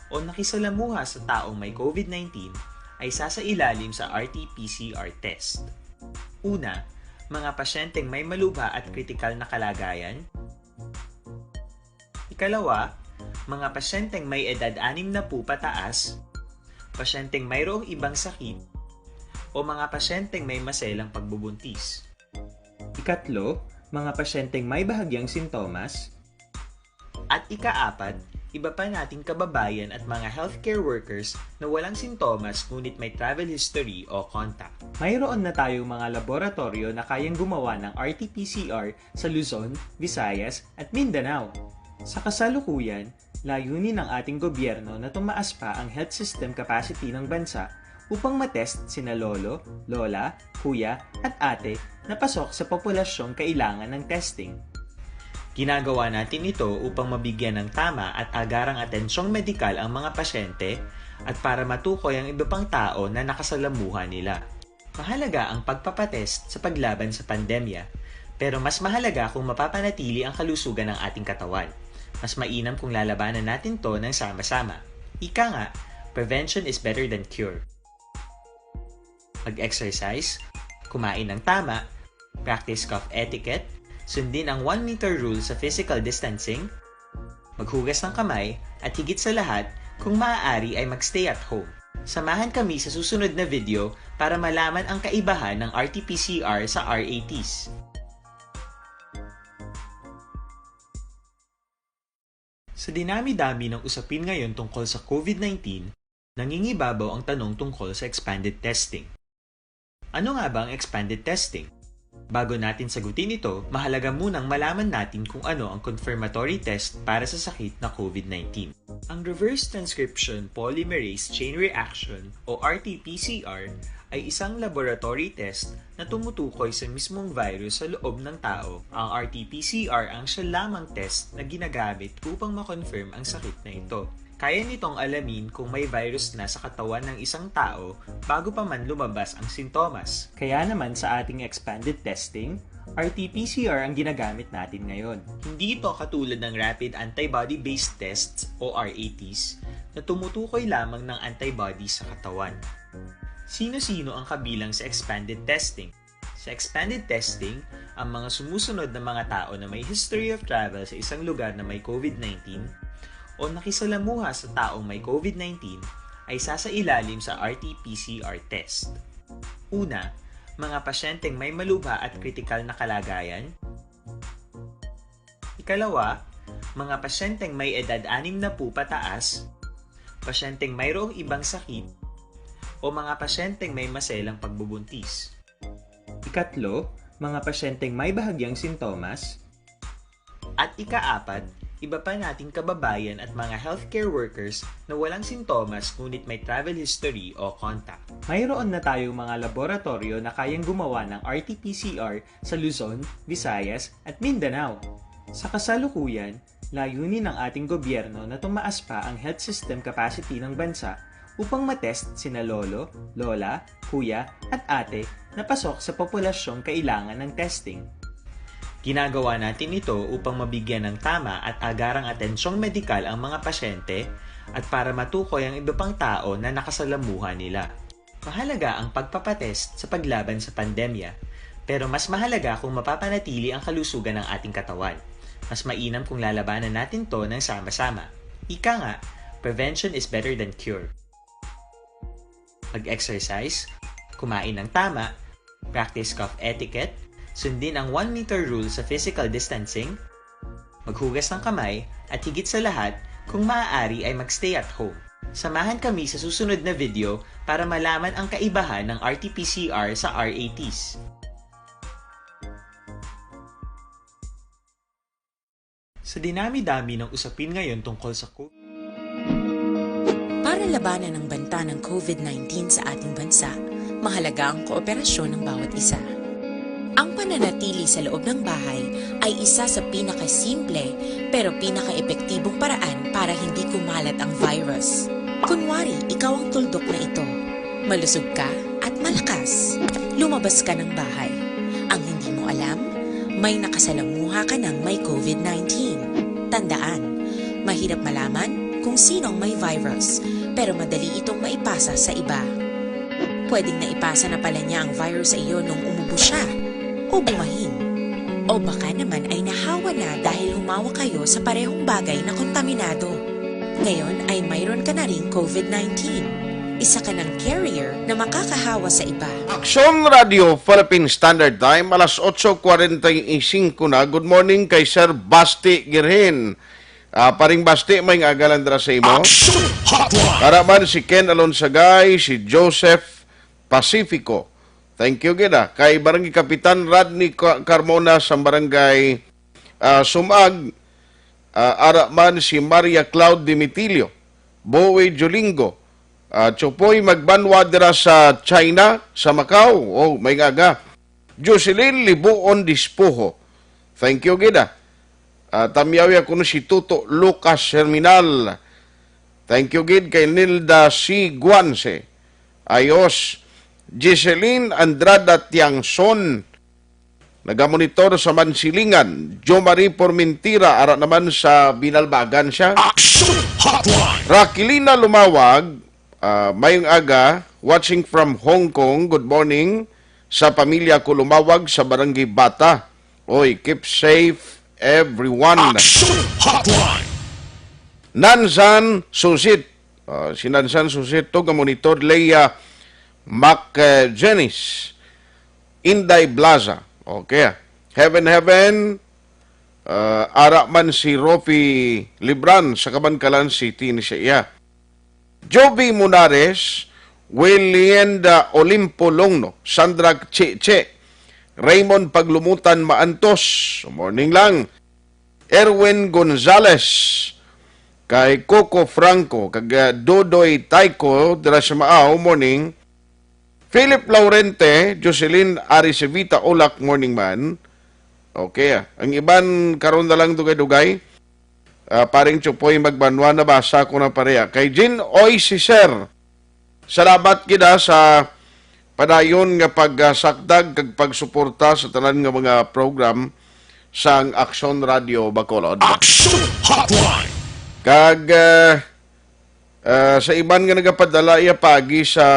o nakisalamuha sa taong may COVID nineteen ay sasailalim sa R T P C R test. Una, mga pasyenteng may malubha at kritikal na kalagayan. Ikalawa, mga pasyenteng may edad anim na po pataas, pasyenteng mayroong ibang sakit, o mga pasyenteng may maselang pagbubuntis. Ikatlo, mga pasyenteng may bahagyang sintomas. At ikaapat, iba pa nating kababayan at mga healthcare workers na walang sintomas ngunit may travel history o contact. Mayroon na tayong mga laboratoryo na kayang gumawa ng R T P C R sa Luzon, Visayas, at Mindanao. Sa kasalukuyan, layunin ng ating gobyerno na tumaas pa ang health system capacity ng bansa upang matest sina lolo, lola, kuya, at ate na pasok sa populasyong kailangan ng testing. Ginagawa natin ito upang mabigyan ng tama at agarang atensyong medikal ang mga pasyente at para matukoy ang iba pang tao na nakasalamuha nila. Mahalaga ang pagpapatest sa paglaban sa pandemya, pero mas mahalaga kung mapapanatili ang kalusugan ng ating katawan. Mas mainam kung lalabanan natin to ng sama-sama. Ika nga, prevention is better than cure. Mag-exercise, kumain ng tama, practice cough etiquette, sundin ang one meter rule sa physical distancing, maghugas ng kamay, at higit sa lahat, kung maaari ay magstay at home. Samahan kami sa susunod na video para malaman ang kaibahan ng R T P C R sa R A Ts. Sa dinami-dami ng usapin ngayon tungkol sa COVID nineteen, nangingibabaw ang tanong tungkol sa expanded testing. Ano nga ba ang expanded testing? Bago natin sagutin ito, mahalaga munang malaman natin kung ano ang confirmatory test para sa sakit na COVID nineteen. Ang reverse transcription polymerase chain reaction o R T P C R ay isang laboratory test na tumutukoy sa mismong virus sa loob ng tao. Ang R T P C R ang siya lamang test na ginagamit upang ma-confirm ang sakit na ito. Kaya nitong alamin kung may virus na sa katawan ng isang tao bago pa man lumabas ang sintomas. Kaya naman sa ating expanded testing, R T P C R ang ginagamit natin ngayon. Hindi ito katulad ng rapid antibody-based tests o R A Ts na tumutukoy lamang ng antibodies sa katawan. Sino-sino ang kabilang sa expanded testing? Sa expanded testing, ang mga sumusunod na mga tao na may history of travel sa isang lugar na may COVID nineteen o nakisalamuha sa taong may COVID nineteen ay sasailalim sa R T P C R test. Una, mga pasyenteng may malubha at kritikal na kalagayan. Ikalawa, mga pasyenteng may edad anim na po pataas, pasyenteng mayroong ibang sakit, o mga pasyenteng may maselang pagbubuntis. Ikatlo, mga pasyenteng may bahagyang sintomas. At ikaapat, iba pa nating kababayan at mga healthcare workers na walang sintomas ngunit may travel history o contact. Mayroon na tayong mga laboratorio na kayang gumawa ng R T P C R sa Luzon, Visayas, at Mindanao. Sa kasalukuyan, layunin ng ating gobyerno na tumaas pa ang health system capacity ng bansa upang matest sina lolo, lola, kuya, at ate na pasok sa populasyong kailangan ng testing. Ginagawa natin ito upang mabigyan ng tama at agarang atensyong medikal ang mga pasyente at para matukoy ang iba pang tao na nakasalamuha nila. Mahalaga ang pagpapatest sa paglaban sa pandemya, pero mas mahalaga kung mapapanatili ang kalusugan ng ating katawan. Mas mainam kung lalabanan natin to ng sama-sama. Ika nga, prevention is better than cure. Mag-exercise, kumain ng tama, practice cough etiquette, sundin ang one meter rule sa physical distancing, maghugas ng kamay, at higit sa lahat, kung maaari ay magstay at home. Samahan kami sa susunod na video para malaman ang kaibahan ng R T P C R sa R A Ts. Sa dinami-dami ng usapin ngayon tungkol sa COVID, Para labanan ang banta ng COVID nineteen sa ating bansa, mahalaga ang kooperasyon ng bawat isa. Ang pananatili sa loob ng bahay ay isa sa pinakasimple pero pinakaepektibong paraan para hindi kumalat ang virus. Kunwari, ikaw ang tuldok na ito. Malusog ka at malakas. Lumabas ka ng bahay. Ang hindi mo alam, may nakasalamuha ka ng may covid nineteen. Tandaan, mahirap malaman kung sino ang may virus, pero madali itong maipasa sa iba. Pwedeng naipasa na pala niya ang virus sa iyo nung umubo siya o bumahin. O baka naman ay nahawa na dahil humawak kayo sa parehong bagay na kontaminado. Ngayon ay mayroon ka na ring covid nineteen. Isa ka ng carrier na makakahawa sa iba. Aksyon Radio Philippine Standard Time, alas otso kwarenta y cinco na. Good morning kay Sir Basti Girhin. Ah, paring Basti, may nga agalan dira sa imo. Action Hotline! Para man si Ken Alonsagay, si Joseph Pacifico. Thank you gid, ah. Kay Barangay Kapitan Rodney Ca-, Carmona sa Barangay, ah, Sumag, ah, ara man si Maria Cloud Dimitilio, Bowie Julingo, ah, Chupoy Magbanwa dira sa China, sa Macau. Oh, may nga aga. Jocelyn Libuon Dispuho. Thank you gid, ah. Ah, tamyaw ya kuno si Tuto Lucas Herminal. Thank you gid kay Nilda C. Guanse. Ayos. Giseline Andrada Tiangson. Nagamonitor sa Mansilingan. Jo Marie Formentira, ara naman sa Binalbagan siya. Action Hotline! Rakilina Lumawag, ah, mayong aga, watching from Hong Kong. Good morning sa pamilya ko Lumawag sa Barangay Bata. Oy, keep safe, everyone. Action Hotline! Nanzan Susit. Ah, si Nanzan Susit to, ga monitor Leia Mac, eh, Jenis. Inday Blaza. Okay. Heaven, heaven. Ah, ara man si Rofi Libran sa Kabankalan City ni siya. Jovi Munares, Willienda Olimpo Longno, Sandra Cheche, Raymond Paglumutan Maantos, morning lang. Erwin Gonzales, kay Coco Franco, kag, ah, Dodoy Taiko, dira sa Maaw, morning. Philip Laurente, Jocelyn Aricevita Olak, morning man. Okay, ah. Ang iban karon na lang dugay-dugay. Ah, paring Chupoy Magbanwa, nabasa ko na pareha. Kay Jean Oy, si Sir. Salamat gid, ah, sa padayon nga pagsakdag kag pagsuporta sa tanan nga mga program sang Aksyon Radio Bacolod. Action Hotline! Kag, ah, ah, sa iban nga nagapadala iya pagi sa,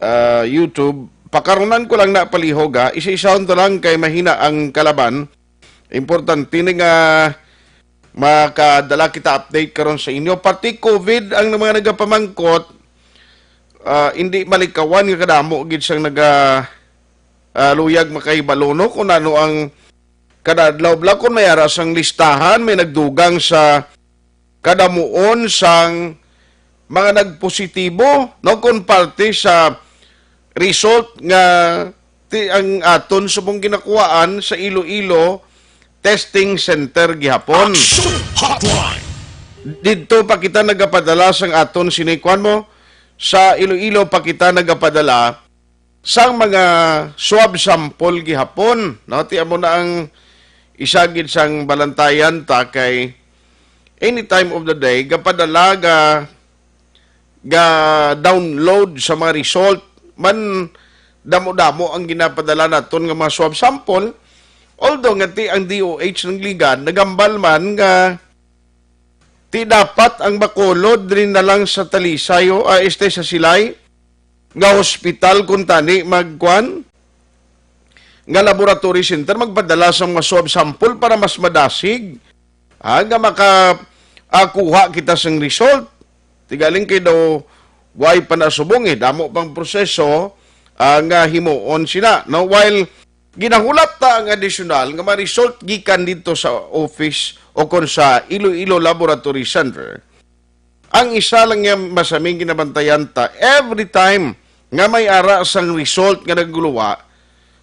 ah, YouTube, pakarunan ko lang na palihog, ha. Isa-isahon to lang kay mahina ang kalaban. Importante ni nga makadala kita update karon sa inyo. Pati covid ang mga nagapamangkot, ah, hindi malikawan nga kadamo gid sang naga, ah, luyag makahibalo, no, kung ano ang kada adlaw bala, kung may ara sang listahan, may nagdugang sa kadamuon sang mga nagpositibo, no, kon parte sa result nga ti-, ang aton subong ginakuhaan sa Iloilo Testing Center gihapon. Action Hotline! Didto pa kita nagapadala sang aton sini, kuwan mo, sa Iloilo pa kita nagapadala sang mga swab sample gihapon, no? Ti amo na ang isa gid sang balantayan ta kay any time of the day, gapadala, ga, ga download sa mga result man, damo-damo ang ginapadala naton nga mga swab sample. Although nga ti ang D O H ng Ligan, nagambal man nga ti dapat ang Bacolod diri na lang sa Talisay, o, ah, este sa Silay, nga hospital kuntani magkuan, nga laboratory center, magpadala sa mga swab sample para mas madasig, ah, nga maka, ah, kuha kita sang result. Tigaling kay daw way pa nasubong, eh, damo pang proseso, ah, nga himuon sina, no? While ginahulat ta ang additional nga mga result gikan dito sa office o kon sa Iloilo Laboratory Center, ang isa lang nga masaming ginabantayan ta, every time nga may ara sang result nga nagluwa,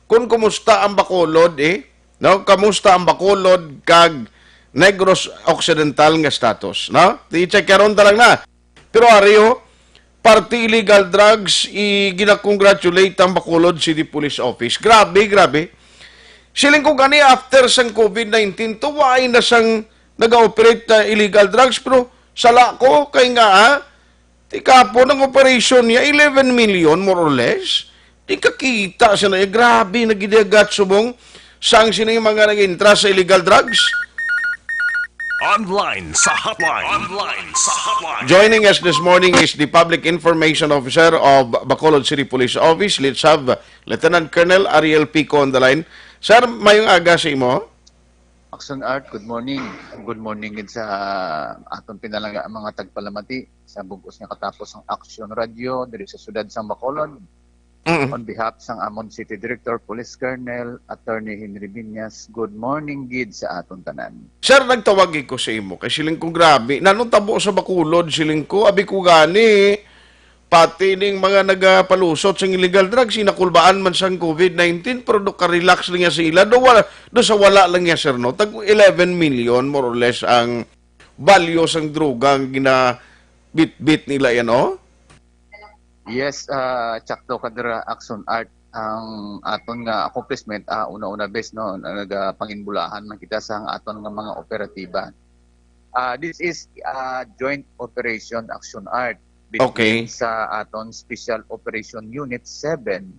kung kumusta ang Bacolod, eh, no? Kamusta ang Bacolod kag Negros Occidental nga status, no? I-check karon ta lang na. Pero ari, oh, parte illegal drugs, i-, gina-congratulate ang Bacolod City Police Office. Grabe, grabe. Siling ko gani, after sang covid nineteen, tuwaay na sang naga-operate na illegal drugs, pero Sala ko kay nga, ah, ti kahapon ang operation niya, eleven million, more or less. Di ka kita sa na, grabe na gid ang gat subong sang sini mga nag-intra sa illegal drugs. Online sa hotline. Online sa hotline. Joining us this morning is the Public Information Officer of Bacolod City Police Office, Litsab, Lieutenant Colonel Ariel Pico on the line. Sir, mayong aga sa imo. Action Art, good morning. Good morning gid sa aton pinalangga mga tagpalamati sa bug-os nga katapos ang Action Radio diri sa siyudad sang Bacolod. Mm. On behalf sang amon City Director, Police Colonel Attorney Henry Viñas, good morning gid sa aton tanan. Sir, nagtawag ko sa imo kay siling ko, grabe, nanong tabo sa Bacolod, siling ko, abi ko gani, pati ning mga nagapalusot sang illegal drugs, sinakulbaan man sang covid nineteen, pero do ka-relax lang niya sa ila, do, wala, do sa wala lang niya, sir, no? Tag eleven million, more or less, ang value sang droga ang ginabitbit nila yan, oh? Yes, ah, tsakto ka dira, Action Art. Ang aton nga accomplishment, ah, una-una, bes, no, nagapanginbulahan man kita sa aton nga mga operatiba. Ah, this is, ah, joint operation, Action Art, between Okay. sa aton Special Operation Unit seven,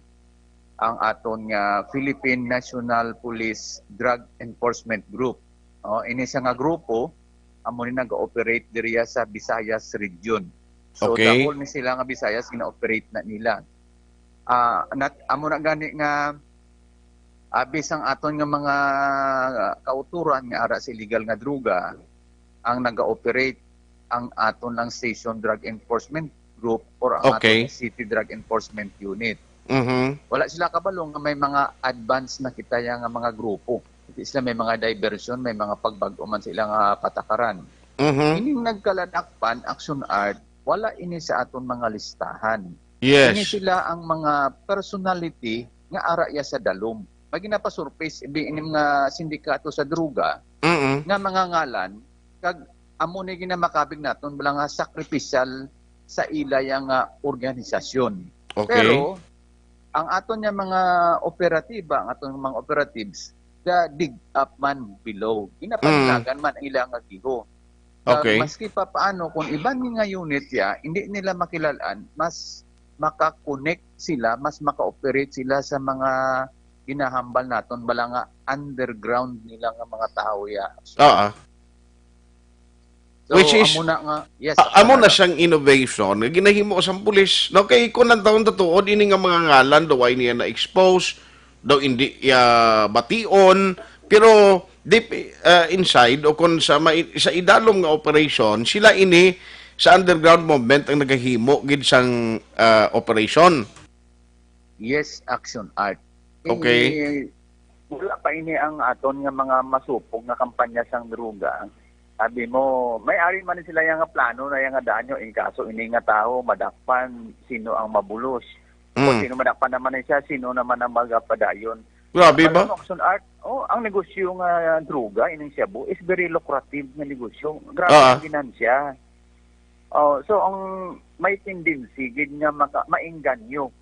ang aton nga Philippine National Police Drug Enforcement Group. Oh, ini siya nga grupo, amo ni nag-ooperate diriya sa Visayas region. So, Okay. the whole ni sila nga Visayas gina-operate na nila. Ah, nat-, amo na gani nga, abi sang aton nga mga kauturan nga ara sa illegal nga droga, ang naga-operate ang aton lang Station Drug Enforcement Group or ang Okay. aton City Drug Enforcement Unit. Mhm. Wala sila kabalo nga may mga advance na kita ya nga mga grupo. Hindi sila may mga diversion, may mga pagbag-o man sa ilang, ah, patakaran. Mhm. Ining nagkaladakpan, Action Art, wala ini sa aton mga listahan. Yes. Ini sila ang mga personality nga ara ya sa dalom. May ginapasurface, ibi ining mga sindikato sa droga Mm-mm. nga mga ngalan, kag amo ni ginamakabig naton bala nga sakripisyal sa ila ya nga organisasyon. Okay. Pero ang aton nga mga operatiba, ang aton nga mga operatives, ga-dig up man below. Ginapanilagan Mm. man ang ila nga giho. Kag Okay. maski pa paano, kung iban nga unit ya, hindi nila makilalaan, mas maka-connect sila, mas maka-operate sila sa mga ginahambal naton bala nga underground nila nga mga tawo ya. Oo. So, Which is, amo na nga, yes, a-, amo amo na na. siyang innovation nga ginahimo sang pulis. No, kay kung ang taon tatuod, ini nga mga ngalan daw ay niya na-expose, daw hindi iya bation, pero deep, ah, inside o kung sa mai-, sa idalom nga operation, sila ini sa underground movement ang nagahimo gid sang, ah, operation. Yes, Action Art. Okay. Ini, wala pa ini ang aton nga mga masupog nga kampanya sang droga. Sabi mo, may ari man sila yang nga plano na yang nga danyo in kaso ini nga tawo madakpan, sino ang mabulos? Kung Mm. sino madakpan naman na siya, sino naman ang magapadayon? Grabe Alam ba? mo, Action Art, oh, ang negosyo nga droga, ining shabu, is very lucrative nga negosyo. Grabe Ah. ang ginansya. Oh, so ang may tendency gid nga maka-, maengganyo.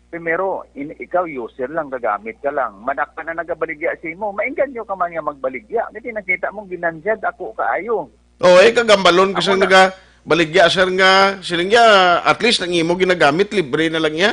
Primero, in-, ikaw user lang, gagamit ka lang. Madakpan na nagabaligya sa imo, maengganyo ka man nga magbaligya. Kay nakita mo, ginansya, dako kaayo. Oh, eh, kagambalon ka Amo sa na. nagabaligya, sir, nga siling niya, at least ang imo ginagamit, libre na lang niya.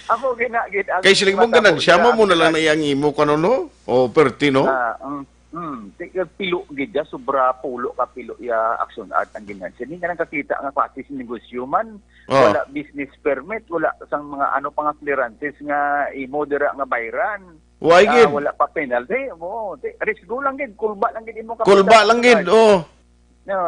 Amo gina-, gid ang Kay siling mo, matabo ganansya niya, mo, ang mo na lang na ginag- iyang imo, kano, no? O, perti, no? Ah, mm, mm. Ti-, pilo gid ya, sobra pulo ka pilo ya, Action Art ang ginansya. Hindi nga lang kakita nga klase sa negosyo man. Oh. Wala business permit, wala sang mga ano pa nga clearances nga imo dira nga bayran. Why Ah, gid? Wala pa penalty. Oo, ti-, risgo lang gid, kulba lang gid imo Kulba kapital, lang gid, Action Art. oh. No.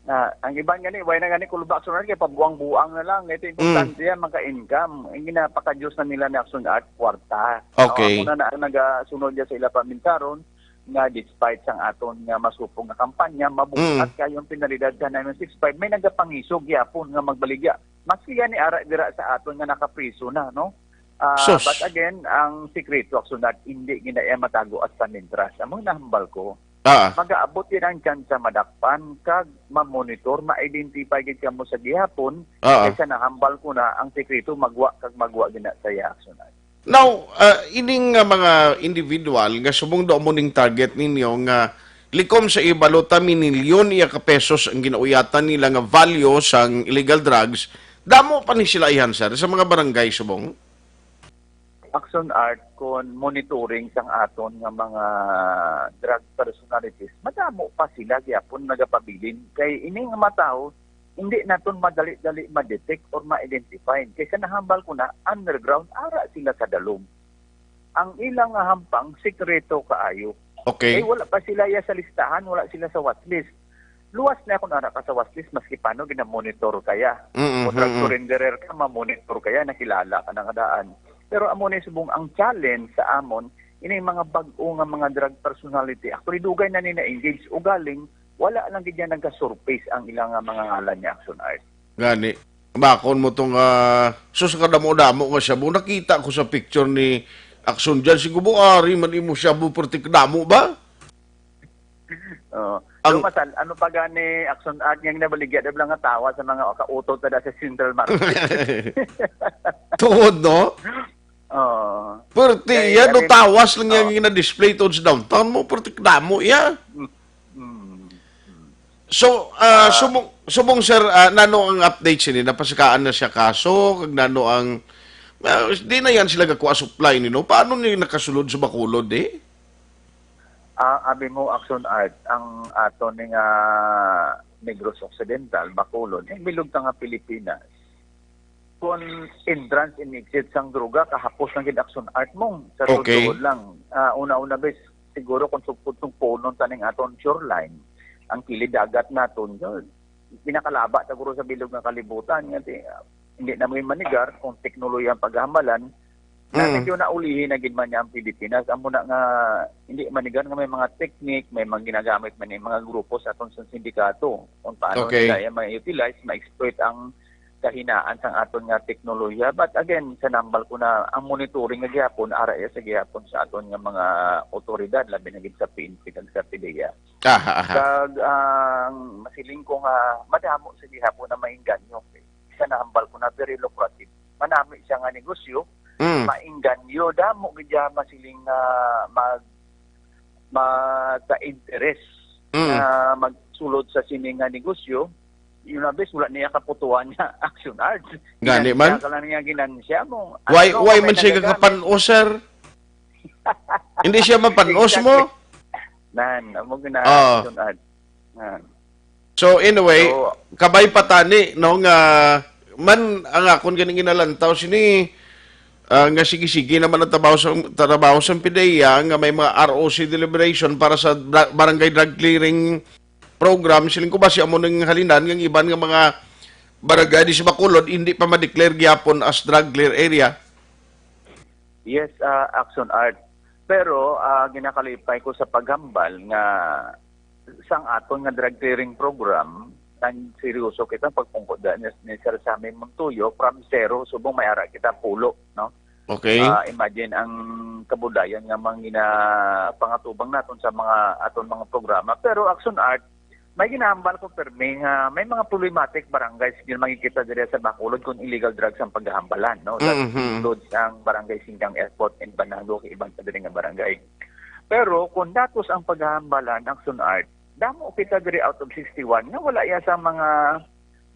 Na, ang iban gani, way na gani kulba, Action Art, kay pabuang-buang na lang. Ito importante Mm. yan, maka-income. Ang ginapakadiyos na nila ni Action Art, kwarta. Okay. Amo na, na ang nagasunod niya sa ila pamintaron, nga despite sang aton nga masupog nga kampanya, mabuhat Mm. kayo ang penalidad sa nine one six five, may nagapangisog gyapon nga magbaligya. Maski gani ara dira sa aton nga nakapriso na, no? Ah, Sus. But again, ang sikreto, Action Art, hindi gina iya matago hasta mintras. Amo nahambal ko, Ah. Magaabot gid ang tsansa madakpan kag ma-monitor, ma-identify gid kamo sa gihapon, Ah. kaysa nahambal ko na ang sekreto, magwa kag magwa gid na sa iya, Action Art. Now, ah, ining nga mga individual nga subong daw mo ning target ninyo nga Likom sa ibalota, minilyon iya ka pesos ang ginauyatan nila nga value sang illegal drugs. Damo pa ni sila, ihan, sir, sa mga barangay subong? Action Art, kon monitoring sang aton nga mga drug personalities, madamo pa sila gyapon nagapabilin. Kay ini nga mga tawo, hindi naton madali-dali ma-detect or ma-identify. Kay sa nahambal ko na, underground, ara sila sa dalom. Ang ilang nga hampang, sikreto kaayo. Okay. Kay wala pa sila iya sa listahan, wala sila sa watchlist. Luwas na ako na ka sa watchlist, maski paano ginamonitor kaya. Mm-hmm. Kung drug surrenderer ka, mamonitor kaya, nakilala ka na nga daan. Pero amo ni subong ang challenge sa amon, ining mga bag-o nga mga drug personality. Actually, dugay na ni na-engage. Ugaling, wala lang gid niya nagka-surface ang ilang nga mga ngalan niya, Action Art. Gani, bakon mo tong, ah, sus, kadamo-damo nga shabu. Nakita ko sa picture ni Action dyan. Siguro, ari man imo shabu, perti kadamo ba? Oo. Ang masal, ano pa gani, Action Art, nga ginabaligya, di ba nga tawa sa mga kautot na sa Central Market? Tuod, no? Oo. Perti, kay, yan, no, tawas lang yan, ah, yung na-display tuod sa downtown mo, perti kadamo, ya. Mm. So, ah, subong, subong, sir, ah, nano ang update sini? Napasakaan na siya kaso? Kag nano ang, ah, di na yan sila gakuha supply ni, no? Paano ni nakasulod sa Bacolod, eh? Ah, abi mo, Action Art, ang ato ni nga Negros Occidental, Bacolod, eh, bilog ta nga Pilipinas. Kung entrance and exit sang droga, kahapos lang gid, Action Art, mong sa, okay, sudol lang. Ah, una-una, bes, siguro kung sugpod-sugpunon ta ning aton shoreline, ang kilid dagat naton, yun, pinakalaba ta guro sa bilog nga kalibutan. Nga ti-, ah, hindi na may manigar kung teknolohiya ang paghambalan. Mm. Medyo naulihi na gid man niya ang Pilipinas. Amo na nga, hindi manigar nga may mga technique, may mga ginagamit man yung mga grupo sa aton sa sindikato kung paano, okay, nila yan ma-utilize, ma-exploit ang kahinaan sang aton nga teknolohiya. But again, sa nambal ko na, ang monitoring nga gihapon, ara iya sa gihapon sa aton nga mga otoridad, labi na gid sa P N P kag sa PDEA. Aha, aha. Kag ang masiling ko nga madamo sa gihapon na maingganyo. Sa nahambal ko na very lucrative. Manami siya nga negosyo, mm, maingganyo, damo gid siya masiling nga mag, magka-interest, mm, nga magsulod sa sini nga negosyo. Yun na, bes, wala niya kaputuan nga Action Art. Gani man. Ginansya ka lang niya, ginansya mo. Why, ano, why man siya nagagamit? Kakapan-os, sir? Hindi siya mapan-os mo? Exactly. Nan, amo gina, ah, Action Art. Nan. So, anyway, so, kabay pa tani, no, nga man ang akon ganing ginalantaw sini, ah, nga sige-sige naman ang trabaho sa, trabaho sa PDEA nga may mga R O C deliberation para sa bra-, barangay drug clearing program. Siling ko ba siya mo nang halinan nga iban nga mga barangay di sa Bacolod hindi pa ma-declare gyapon as drug clear area? Yes, ah, Action Art. Pero, ah, ginakalipay ko sa paghambal nga sang aton nga drug clearing program, nang seryoso kita pagpungko da ni, ni Sir Sammy Montuyo, from zero, subong may ara kita pulo, no? Okay. Ah, imagine ang kabudayan nga mga ginapangatubang naton sa mga aton mga programa. Pero Action Art, may ginahambal ko permi nga may mga problematic barangays nga makikita diri sa Bacolod kung illegal drugs ang paghahambalan, no? That, mhm, includes ang Barangay Singkang Airport and Banago kay iban pa diri nga barangay. Pero kung datos ang paghahambalan, Action Art, damo kita diri out of sixty-one nga wala iya sa mga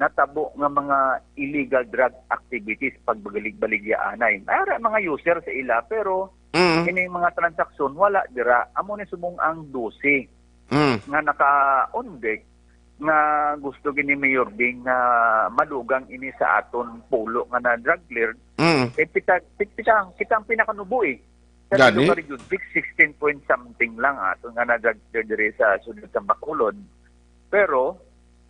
natabo nga mga illegal drug activities, pagbaligbaligyaanay. May ara mga user sa ila, pero, mm, ining mga transaksyon, wala dira. Amo ni subong ang dose, mm, nga naka-on deck nga gusto gini Mayor Bing nga madugang ini sa aton pulo nga na drug cleared. Mm. Eh, pita, pita, kita ang pinakanubo, eh. Sa, gani? Lugar Region six, sixteen point something lang ato nga na drug cleared diri sa sudad sa Bacolod. Pero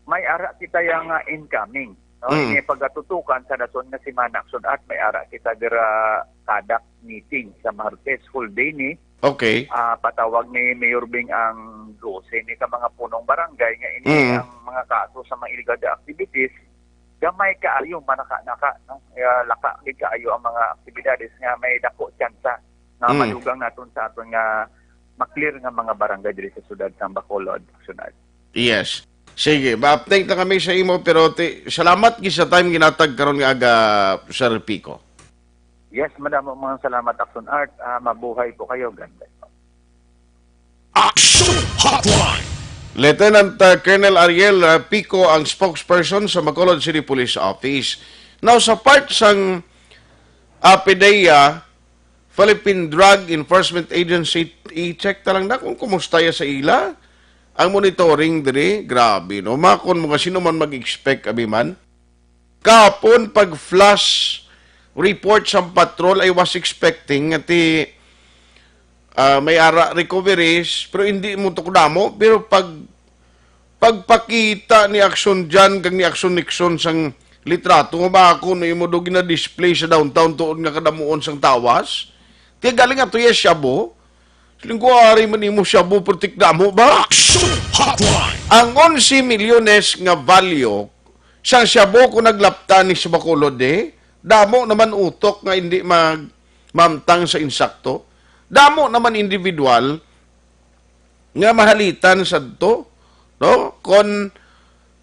may ara kita yang, ah, incoming, no? Mm. Ini pagatutukan sa dason nga semana, Action Art, may ara kita dira CADAC meeting sa Martes, whole day ni. Okay. Ah, patawag ni Mayor Bing ang dose ni ka mga punong barangay nga ini, mm, ang mga kaso sa mga illegal activities, gamay kaayo, manaka-naka, no? Kaya laka gid kaayo ang mga aktibidades nga may dako tsansa na, mm, madugang naton sa aton nga ma-clear nga mga barangay diri sa siyudad sa Bacolod, Action Art. Yes. Sige, ma-update na kami sa imo, pero ti-, salamat gid sa time ginatag karon nga aga, Sir Pico. Yes, madamo mga salamat, Action Art. Ah, mabuhay po kayo. God bless. Action Hotline. Lieutenant, uh, Colonel Ariel, uh, Pico ang spokesperson sa Bacolod City Police Office. Now, sa part sang APDEA, Philippine Drug Enforcement Agency, i-check ta lang na kung kumusta ya sa ila. Ang monitoring diri, grabe, no? Makon mo nga sino man mag-expect, abi man. Kapon, pag flash report sa patrol, I was expecting nga ti, ah, may ara recoveries, pero hindi mo to kadamo. Pero pag pagpakita ni Action John kag ni Action Nixon sang litrato nga ba ako no imo do gina-display sa downtown tuod nga kadamuon sang tawas, ti galing ato ya shabu. Siling ko, ari man imo shabu, pero ti kadamo ba? Action Hotline. Ang onse milyones nga value sang shabu ko naglapta ni sa Bacolod, eh, damo naman utok nga hindi mag-, mamtang sa insakto. Damo naman individual nga mahalitan sadto, no? Kon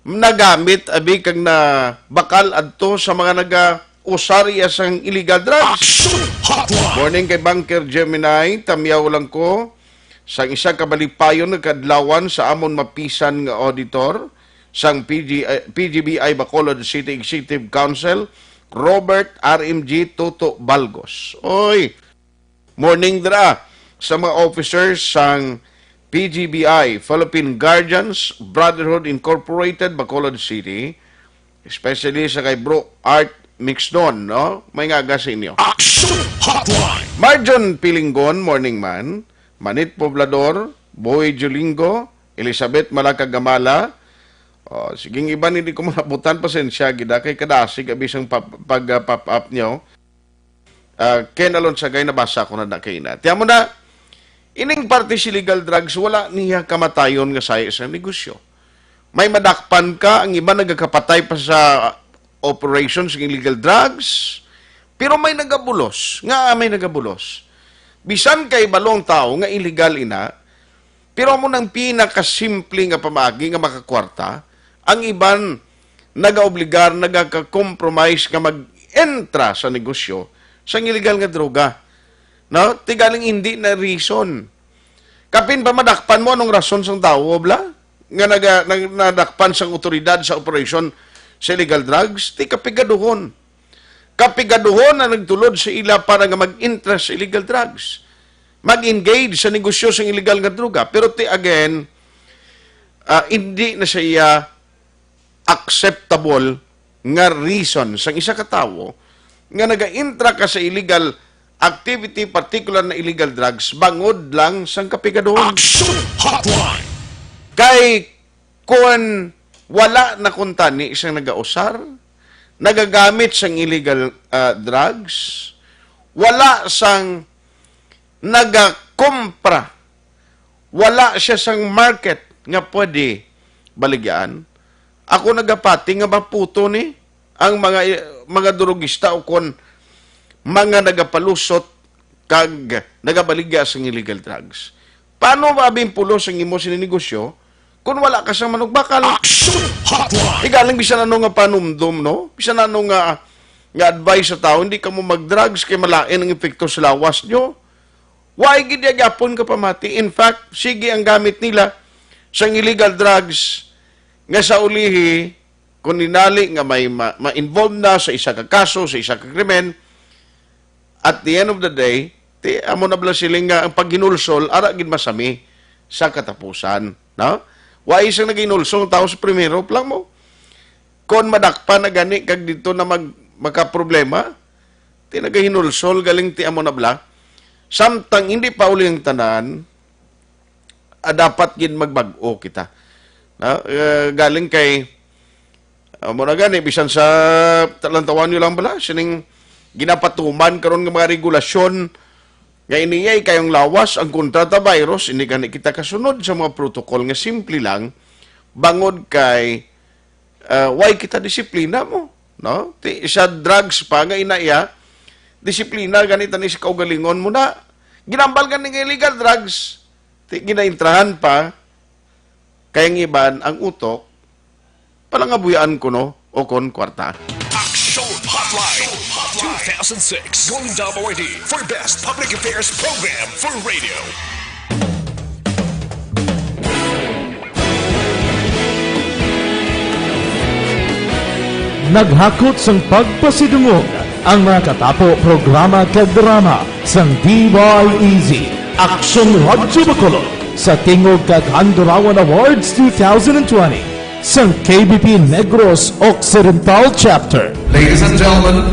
nagamit, abi, kag nabakal adto sa mga nagausar iya sang illegal drugs. Action Hotline. Morning kay Banker Gemini, tamyaw lang ko sang isa ka malipayon nga kadlawan sa amon mapisan nga auditor sang P G, eh, P G B I Bacolod City Executive Council, Robert R M G Toto Balgos. Oy, morning dira sa mga officers sang P G B I, Philippine Guardians Brotherhood Incorporated, Bacolod City, especially sa kay Bro Art Mixdon, no? May nga aga sa inyo. Action Hotline. Marjon Pilinggon, morning man. Manit Poblador, Boy Julingo, Elizabeth Malakagamala. Oh, siging iban, hindi ko malabutan, pasensya gid, ah, kay kadasig abi sang pap-, pag, ah, pop up nyo. Ah, Ken Alonsagay, nabasa ko na na kay na. Tiyan mo na, ining parte sa illegal drugs, wala niya kamatayon nga sayo sa negosyo. May madakpan ka, ang iba nagakapatay pa sa operation sa illegal drugs, pero may nagabulos. Nga may nagabulos. Bisan kay balong tao nga illegal ina, pero amo nang pinakasimple nga pamaagi nga makakwarta, ang iban nagaobligar, nagaka-compromise nga mag-entra sa negosyo sang illegal nga droga. No? Ti galing hindi na reason. Kapin pa madakpan mo anong rason sang tawo, bla? Nga naga-, nag-, nadakpan sang otoridad sa operasyon sa illegal drugs, ti kapigaduhon. Kapigaduhon na nagtulod sa ila para nga mag-interest sa illegal drugs. Mag-engage sa negosyo sa illegal nga droga. Pero ti again, ah, hindi na siya acceptable nga reason sang isa ka tawo nga naga-intra ka sa illegal activity, particular na illegal drugs, bangod lang sang kapigaduhon. Action Hotline! Kay kun wala na kuntani sang nagausar, nagagamit sang illegal, ah, drugs, wala sang nagakompra, wala siya sang market nga pwede baligyaan. Ako nagapati nga maputo ni ang mga, mga drugista o kon mga nagapalusot kag nagabaligya sang illegal drugs. Paano ba abing pulos ang imo sini negosyo kung wala ka sang manugbakal? Action Hotline! Igaling bisan ano nga panumdom, no? Bisan ano nga, nga advice sa tao, hindi ka mo mag-drugs kay malain ang epekto sa lawas nyo. Why gid ya gyapon ka pamati? In fact, sige ang gamit nila sang illegal drugs nga sa ulihi, kung inali nga may ma-, ma-involve na sa isa ka kaso, sa isa ka krimen, at the end of the day, ti, amo na bala siling nga ang paghinulsol, ara gid masami sa katapusan, no? Wa isang naghinulsol ang tao sa primero pa lang mo. Kon madakpan na gani kag dito na mag-, makaproblema, ti nagahinulsol galing ti amo na bala. Samtang hindi pa uli ang tanan, ah, dapat gid magbag-o kita. Na, eh, galing kay, ah, mo na gani, bisan sa talantawan nyo lang bala, sining ginapatuman karon nga mga regulasyon nga iniyay kayong lawas ang kontra ta virus, hindi gani kita kasunod sa mga protocol nga simple lang, bangod kay, ah, why kita disiplina mo, no? Ti, sa drugs pa nga ina iya, disiplina gani tani sa kaugalingon mo na. Ginambal gani nga illegal drugs, ti, ginaintrahan pa, kay ang iban, ang utok, palangabuyan ko, no? O kon kwarta. Action Hotline two thousand six Golden Dome Awardee for Best Public Affairs Program for Radio. Naghakot sang pagpasidungog ang mga katapo, programa kag drama sang D Y E Z, Aksyon Radyo Bacolod, sa tingog kag Handurawan Awards two thousand twenty sang K B P Negros Occidental Chapter. Ladies and gentlemen,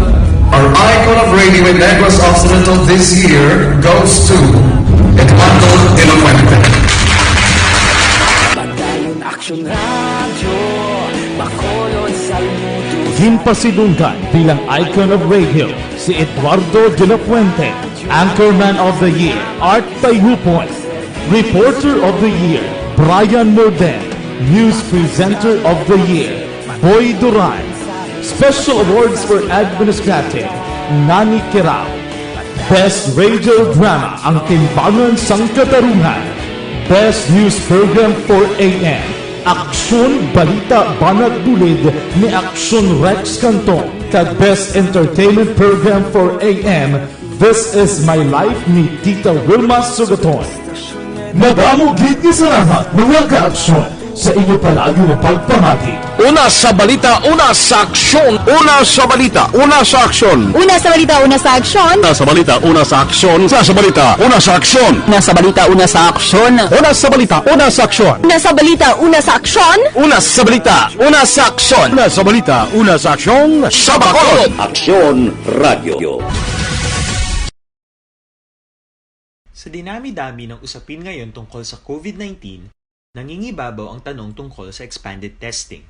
our icon of radio in Negros Occidental this year goes to Eduardo de la Fuente. Padayon Aksyon Radyo, Bacolod, Salmudo. Ginpasidunggan bilang icon of radio si Eduardo de la Fuente, Anchorman of the Year, Art Tayupoy, Reporter of the Year, Brian Morden, News Presenter of the Year, Boy Duran, Special Awards for Administrative, Nani Kirao, Best Radio Drama, Ang Timbangan sang Katarungan, Best News Program for A M, Aksyon Balita Banat Bulid ni Aksyon Rex Canton, kag Best Entertainment Program for A M, This Is My Life ni Tita Wilma Sugaton. Madamo gid nga salamat, mga kaaksyon, sa inyo palagi nga pagpamati. Una sa balita, una sa aksyon. Una sa balita, una sa aksyon. Una sa balita, una sa aksyon. Una sa balita, una sa aksyon. Una sa balita, una sa aksyon. Una sa balita, una sa aksyon. Una sa balita, una sa aksyon. Una sa balita, una sa aksyon. Una sa balita, una sa aksyon. Una sa balita, una sa aksyon. Sa Bacolod. Aksyon Radio. Sa dinami-dami ng usapin ngayon tungkol sa COVID nineteen, nangingibabaw ang tanong tungkol sa expanded testing.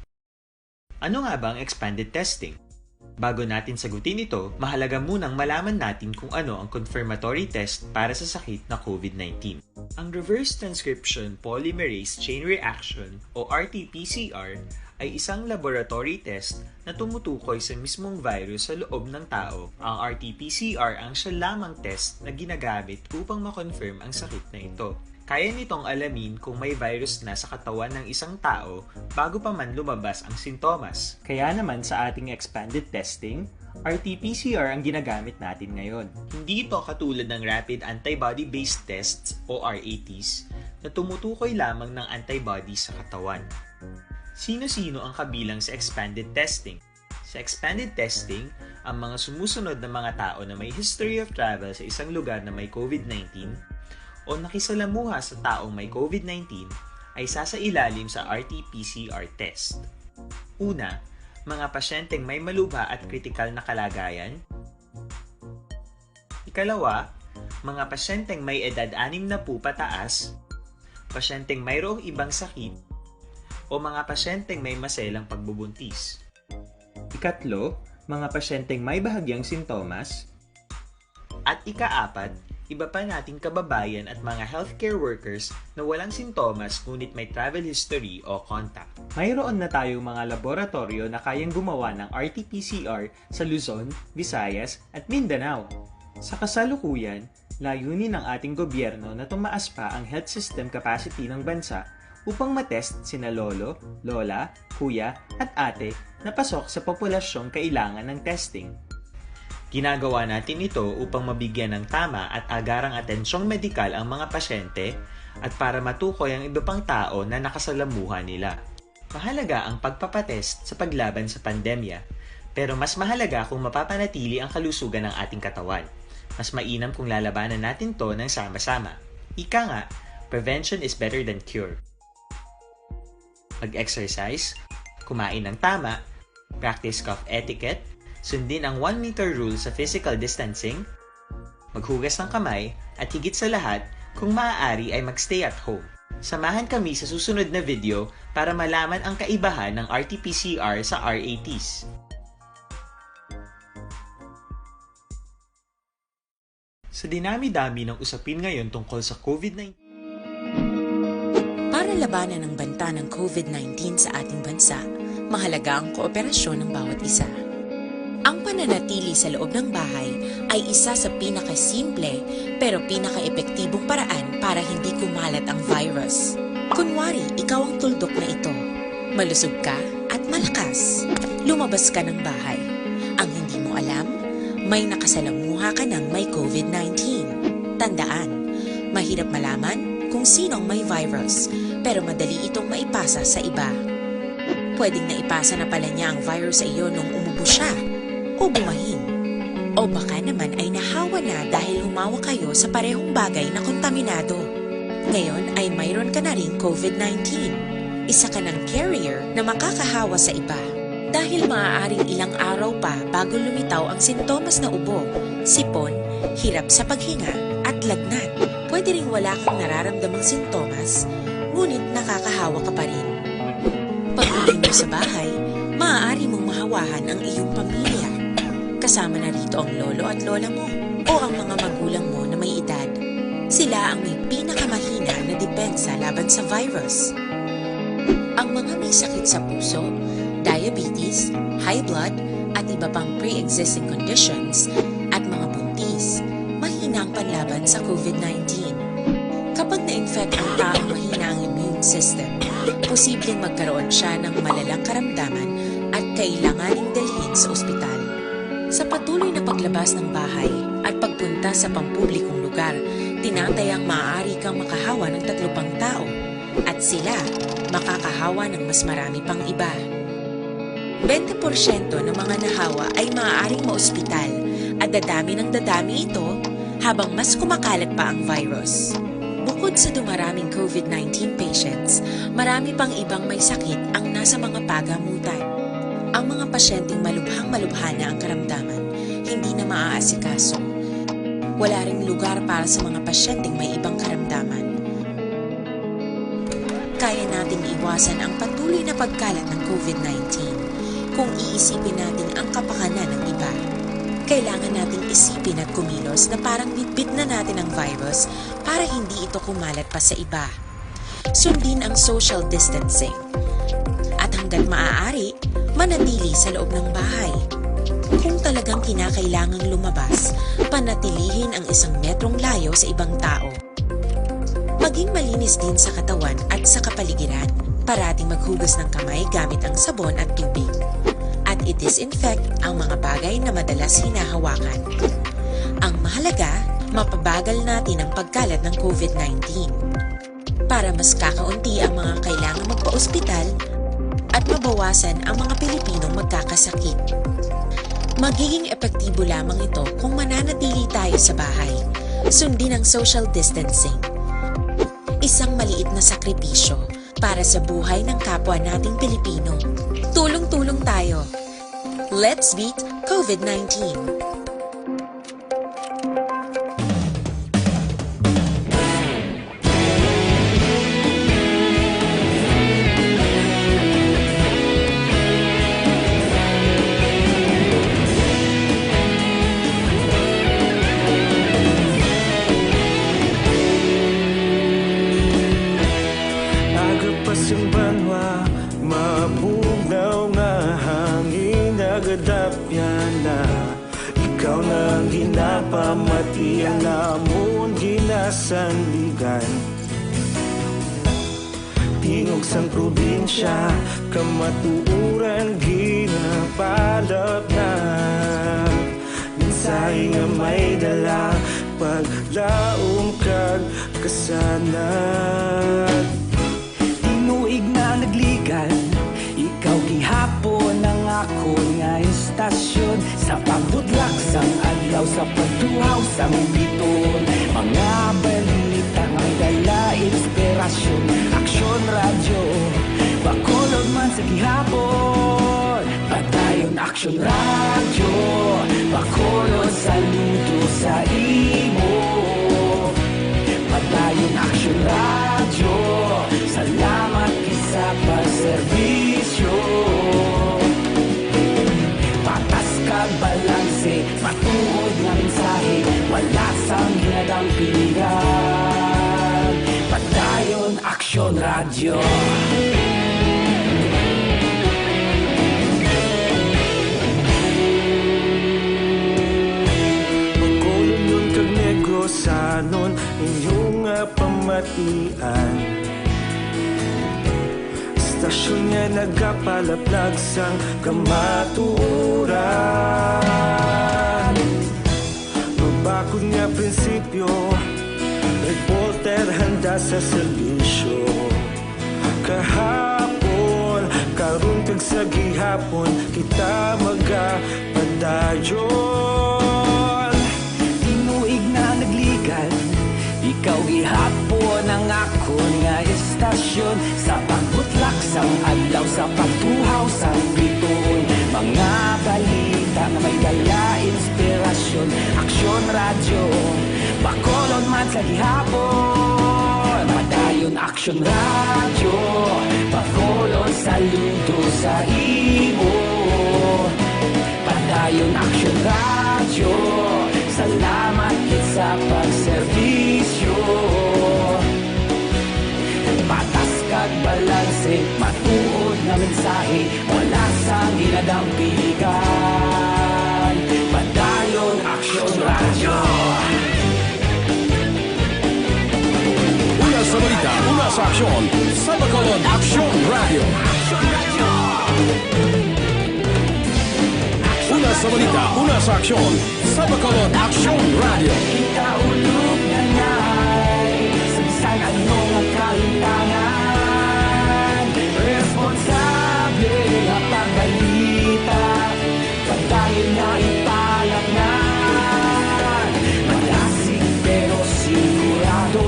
Ano nga ba ang expanded testing? Bago natin sagutin ito, mahalaga munang malaman natin kung ano ang confirmatory test para sa sakit na COVID nineteen. Ang reverse transcription polymerase chain reaction o R T P C R ay isang laboratory test na tumutukoy sa mismong virus sa loob ng tao. Ang R T P C R ang siya lamang test na ginagamit upang ma-confirm ang sakit na ito. Kaya nitong alamin kung may virus na sa katawan ng isang tao bago pa man lumabas ang sintomas. Kaya naman sa ating expanded testing, R T P C R ang ginagamit natin ngayon. Hindi ito katulad ng rapid antibody-based tests o R A Ts na tumutukoy lamang ng antibody sa katawan. Sino-sino ang kabilang sa expanded testing? Sa expanded testing, ang mga sumusunod na mga tao na may history of travel sa isang lugar na may COVID nineteen o nakisalamuha sa taong may COVID nineteen ay sasailalim sa R T P C R test. Una, mga pasyenteng may malubha at kritikal na kalagayan. Ikalawa, mga pasyenteng may edad anim na putaas, pasyenteng mayroong ibang sakit, o mga pasyenteng may maselang pagbubuntis. Ikatlo, mga pasyenteng may bahagyang sintomas. At ikaapat, iba pa nating kababayan at mga healthcare workers na walang sintomas ngunit may travel history o contact. Mayroon na tayong mga laboratoryo na kayang gumawa ng R T P C R sa Luzon, Visayas, at Mindanao. Sa kasalukuyan, layunin ng ating gobyerno na tumaas pa ang health system capacity ng bansa upang matest sina lolo, lola, kuya, at ate na pasok sa populasyong kailangan ng testing. Ginagawa natin ito upang mabigyan ng tama at agarang atensyong medikal ang mga pasyente at para matukoy ang iba pang tao na nakasalamuha nila. Mahalaga ang pagpapatest sa paglaban sa pandemya, pero mas mahalaga kung mapapanatili ang kalusugan ng ating katawan. Mas mainam kung lalabanan natin 'to ng sama-sama. Ika nga, prevention is better than cure. Mag-exercise, kumain ng tama, practice cough etiquette, sundin ang one meter rule sa physical distancing, maghugas ng kamay, at higit sa lahat, kung maaari ay mag-stay at home. Samahan kami sa susunod na video para malaman ang kaibahan ng R T P C R sa R A Ts. Sa dinami-dami ng usapin ngayon tungkol sa COVID nineteen, Para labanan ang banta ng COVID nineteen sa ating bansa, mahalaga ang kooperasyon ng bawat isa. Ang pananatili sa loob ng bahay ay isa sa pinakasimple pero pinakaepektibong paraan para hindi kumalat ang virus. Kunwari, ikaw ang tuldok na ito. Malusog ka at malakas. Lumabas ka ng bahay. Ang hindi mo alam, may nakasalamuha ka ng may COVID nineteen. Tandaan, mahirap malaman kung sino ang may virus, pero madali itong maipasa sa iba. Pwedeng naipasa na pala niya ang virus sa iyo nung umubo siya o bumahin. O baka naman ay nahawa na dahil humawak kayo sa parehong bagay na kontaminado. Ngayon ay mayroon ka na ring covid nineteen. Isa ka ng carrier na makakahawa sa iba. Dahil maaaring ilang araw pa bago lumitaw ang sintomas na ubo, sipon, hirap sa paghinga, at lagnat. Pwede ring wala kang nararamdamang sintomas, ngunit nakakahawa ka pa rin. Pag-uwi mo sa bahay, maaari mong mahawahan ang iyong pamilya. Kasama na rito ang lolo at lola mo o ang mga magulang mo na may edad. Sila ang may pinakamahina na depensa laban sa virus. Ang mga may sakit sa puso, diabetes, high blood, at iba pang pre-existing conditions, at mga buntis, mahina ang panlaban sa covid nineteen. Kapag na-infect ang taong mahina ang immune system, posibleng magkaroon siya ng malalang karamdaman at kailanganing dalhin sa ospital. Sa patuloy na paglabas ng bahay at pagpunta sa pampublikong lugar, tinatayang maaari kang makahawa ng tatlo pang tao at sila makakahawa ng mas marami pang iba. Bente porsyento ng mga nahawa ay maaaring maospital at dadami ng dadami ito habang mas kumakalat pa ang virus. Bukod sa dumaraming covid nineteen patients, marami pang ibang may sakit ang nasa mga pagamutan. Ang mga pasyenteng malubhang-malubha na ang karamdaman, hindi na maaasikaso. Wala ring lugar para sa mga pasyenteng may ibang karamdaman. Kaya nating iwasan ang patuloy na pagkalat ng covid nineteen kung iisipin natin ang kapakanan ng iba. Kailangan nating isipin at kumilos na parang bitbit na natin ang virus para hindi ito kumalat pa sa iba. Sundin ang social distancing. At hanggat maaari, manatili sa loob ng bahay. Kung talagang kinakailangang lumabas, panatilihin ang isang metrong layo sa ibang tao. Maging malinis din sa katawan at sa kapaligiran. Parating maghugas ng kamay gamit ang sabon at tubig. At i-disinfect ang mga bagay na madalas hinahawakan. Ang mahalaga, mapabagal natin ang pagkalat ng covid nineteen. Para mas kakaunti ang mga kailangang magpa-ospital at mabawasan ang mga Pilipinong magkakasakit. Magiging epektibo lamang ito kung mananatili tayo sa bahay, sundin ang social distancing. Isang maliit na sakripisyo para sa buhay ng kapwa nating Pilipino. Tulong-tulong tayo. Let's beat covid nineteen. Aga pa sing banwa, mabugnaw nga hangin, nagadapyan na. Ikaw na ang ginapamati, ang amon ginasandigan. Tingog sang probinsya, kamatuoran ginapalapnap. Mensahe nga may dala, paglaom kag kasanag. Tinuig na nagligan, ikaw gihapon ang akon nga istasyon. Sa pagbudlak sang adlaw, sa pagtuhaw sang biton, mga balita nga may dala inspirasyon. Aksyon Radyo, Bacolod man sa gihapon. Padayon Aksyon Radyo, Bacolod, saludo sa imo. Padayon Aksyon Radyo, salamat gid sa pagserbisyo. Patas kag balanse, matuod nga mensahe, wala sang ginadampingan. Padayon Aksyon Radyo. Bacolodnon kag Negrosanon, inyo nga pamatian. Istasyon nga nagapalaplag sang kamatuoran. Mabakod nga prinsipyo, reporter handa sa serbisyo. Kahapon, Karon kag sa gihapon kita magapadayon. Tinuig na nagligan, ikaw gihapon ang akon nga istasyon. Sa pagbutlak sang adlaw, sa pagtuhaw sang bituon, mga balita nga may dala inspirasyon. Aksyon Radyo, Bacolod man sa gihapon. Padayon Aksyon Radyo, Bacolod, saludo sa imo. Padayon Aksyon Radyo, salamat gid sa pagserbisyo. Patas kag balanse, matuod nga mensahe, wala sang ginadampigan. Padayon Aksyon Radyo. Una sa balita, una sa aksyon, sa Bacolod Aksyon Radyo. Una sa balita, una sa aksyon, sa Bacolod Aksyon Radyo. Kita ulog na nay, sa bisan ano nga kahintangan, responsable nga pagbalita. Padayon nga ipalatngan, malasig pero sigurado.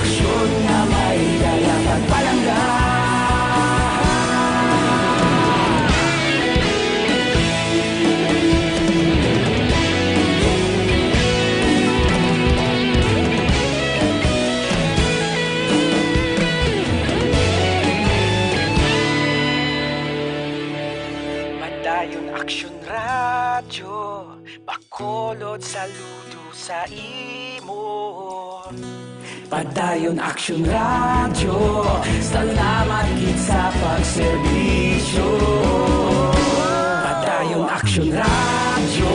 Aksyon nga may dala kag palangga. Padayon Aksyon Radyo, Bacolod, saludo sa imo. Padayon Aksyon Radyo, salamat gid sa pagserbisyo. Padayon Aksyon Radyo,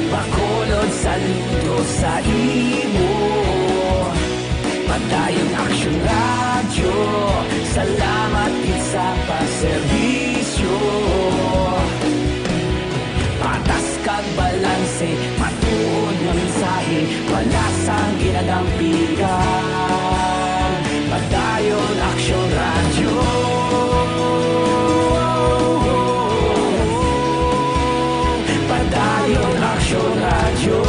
Bacolod, saludo sa imo. Padayon Aksyon Radyo, salamat gid sa pagserbisyo. Patas kag balanse, matuod nga mensahe, wala sang ginadampigan. Padayon Aksyon Radyo. Padayon Aksyon Radyo.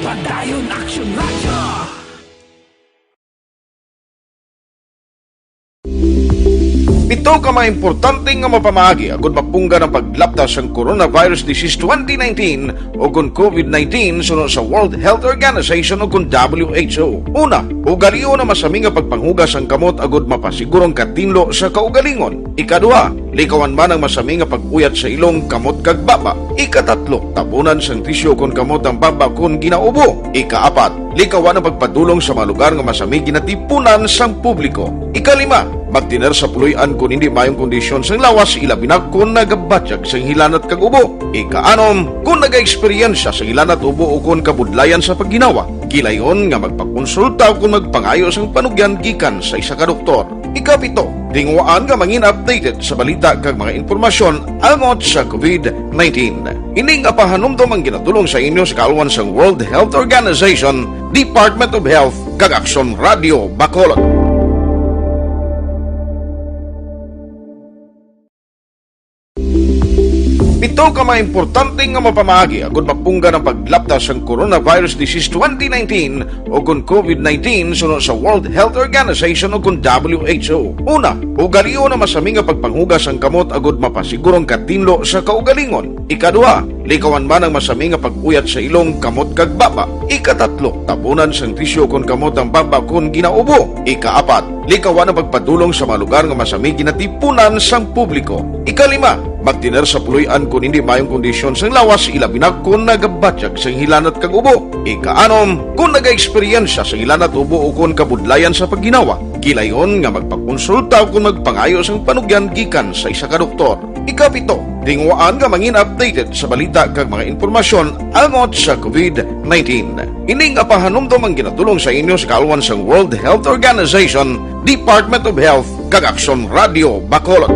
Padayon Aksyon Radyo. Pito ka mga importante nga mapamaagi agud mapunggan ang paglapta sang coronavirus disease twenty nineteen o kon COVID nineteen suno sa World Health Organization o kon W H O. Una, ugalion ang masami nga pagpanghugas sang kamot agud mapasiguro ang katinlo sa kaugalingon. Ikaduha, likawan man ang masami nga pag-uyat sa ilong, kamot kag baba. Ikatatlo, tabunan sang tisyu kon kamot ang baba kon ginaubo. Ikaapat, likawan ang pagpadulong sa mga lugar nga masami ginatipunan sang publiko. Ikalima, magtener sa puloy-an kon indi maayong kondisyon sang lawas, ilabi na kon nagabatyag sang hilanat kag ubo. Ikaanom, kon nagaeksperyensya sang hilanat, ubo ukon kabudlayan sa pagginawa, kilayon nga magpakonsulta ukon magpangayo sang panugyan gikan sa isa ka doktor. Ikapito, tinguhaan nga mangin updated sa balita kag mga impormasyon angot sa COVID nineteen. Ini nga pahanumdom ang ginadul-ong sa inyo sa kaalwan sang World Health Organization, Department of Health, kag Aksyon Radio Bacolod. Pito ka mga importante nga mapamaagi agud mapunggan ang paglapta sang coronavirus disease twenty nineteen o kon COVID nineteen suno sa World Health Organization o kon W H O. Una, ugalion ang masami nga pagpanghugas sang kamot agud mapasiguro ang katinlo sa kaugalingon. Ikaduha, likawan man ang masami nga pag-uyat sa ilong, kamot kag baba. Ikatatlo, tabunan sang tisyu kon kamot ang baba kon ginaubo. Ikaapat, likawan ang pagpadulong sa mga lugar nga masami ginatipunan sang publiko. Ikalima, magtener sa puloy-an kon indi maayong kondisyon sang lawas, ilabi na kon nagabatyag sang hilanat kag ubo. Ikaanom, kon nagaeksperyensya sang hilanat, ubo ukon kabudlayan sa pagginawa, kilayon nga magpakonsulta ukon magpangayo sang panugyan gikan sa isa ka doktor. Ikapito, tinguhaan nga mangin updated sa balita kag mga impormasyon angot sa COVID nineteen. Ini nga pahanumdom ang ginadul-ong sa inyo sa kaalwan sang World Health Organization, Department of Health, kag Aksyon Radio Bacolod.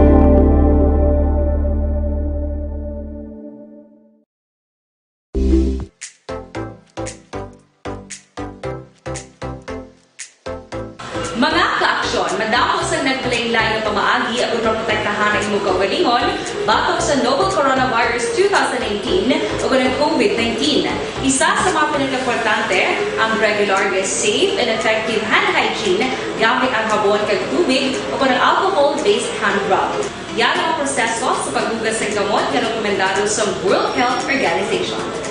Mga kaaksyon, madamo sang naglain-lain nga pamaagi aron maprotektahan ang imong kaugalingon batok sa novel coronavirus two thousand nineteen o ang COVID nineteen. Isa sa mga pinakaimportante ang regular nga safe and effective hand hygiene gamit ang habon kag tubig o ang alcohol-based hand rub. Yan ang proseso sa paghugas sang kamot nga rekomendado sa World Health Organization.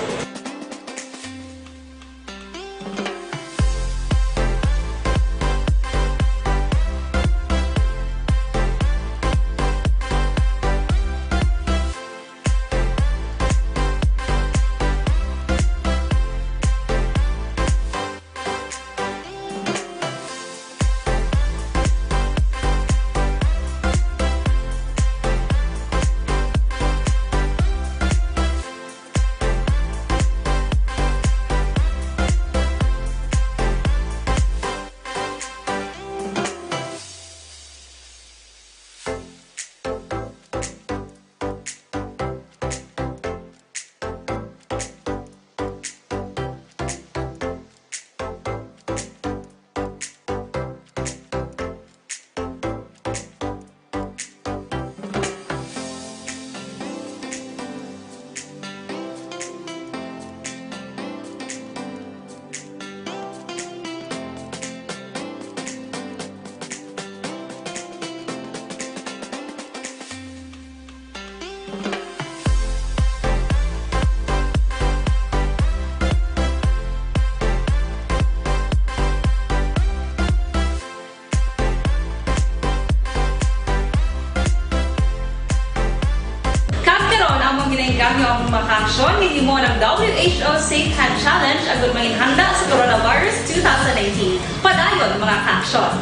Kag karon, amon ginaengganyo ang mga kaaksyon nga himo ng W H O Safe Hand Challenge agud manginhanda sa coronavirus two thousand nineteen. Padayon, mga kaaksyon.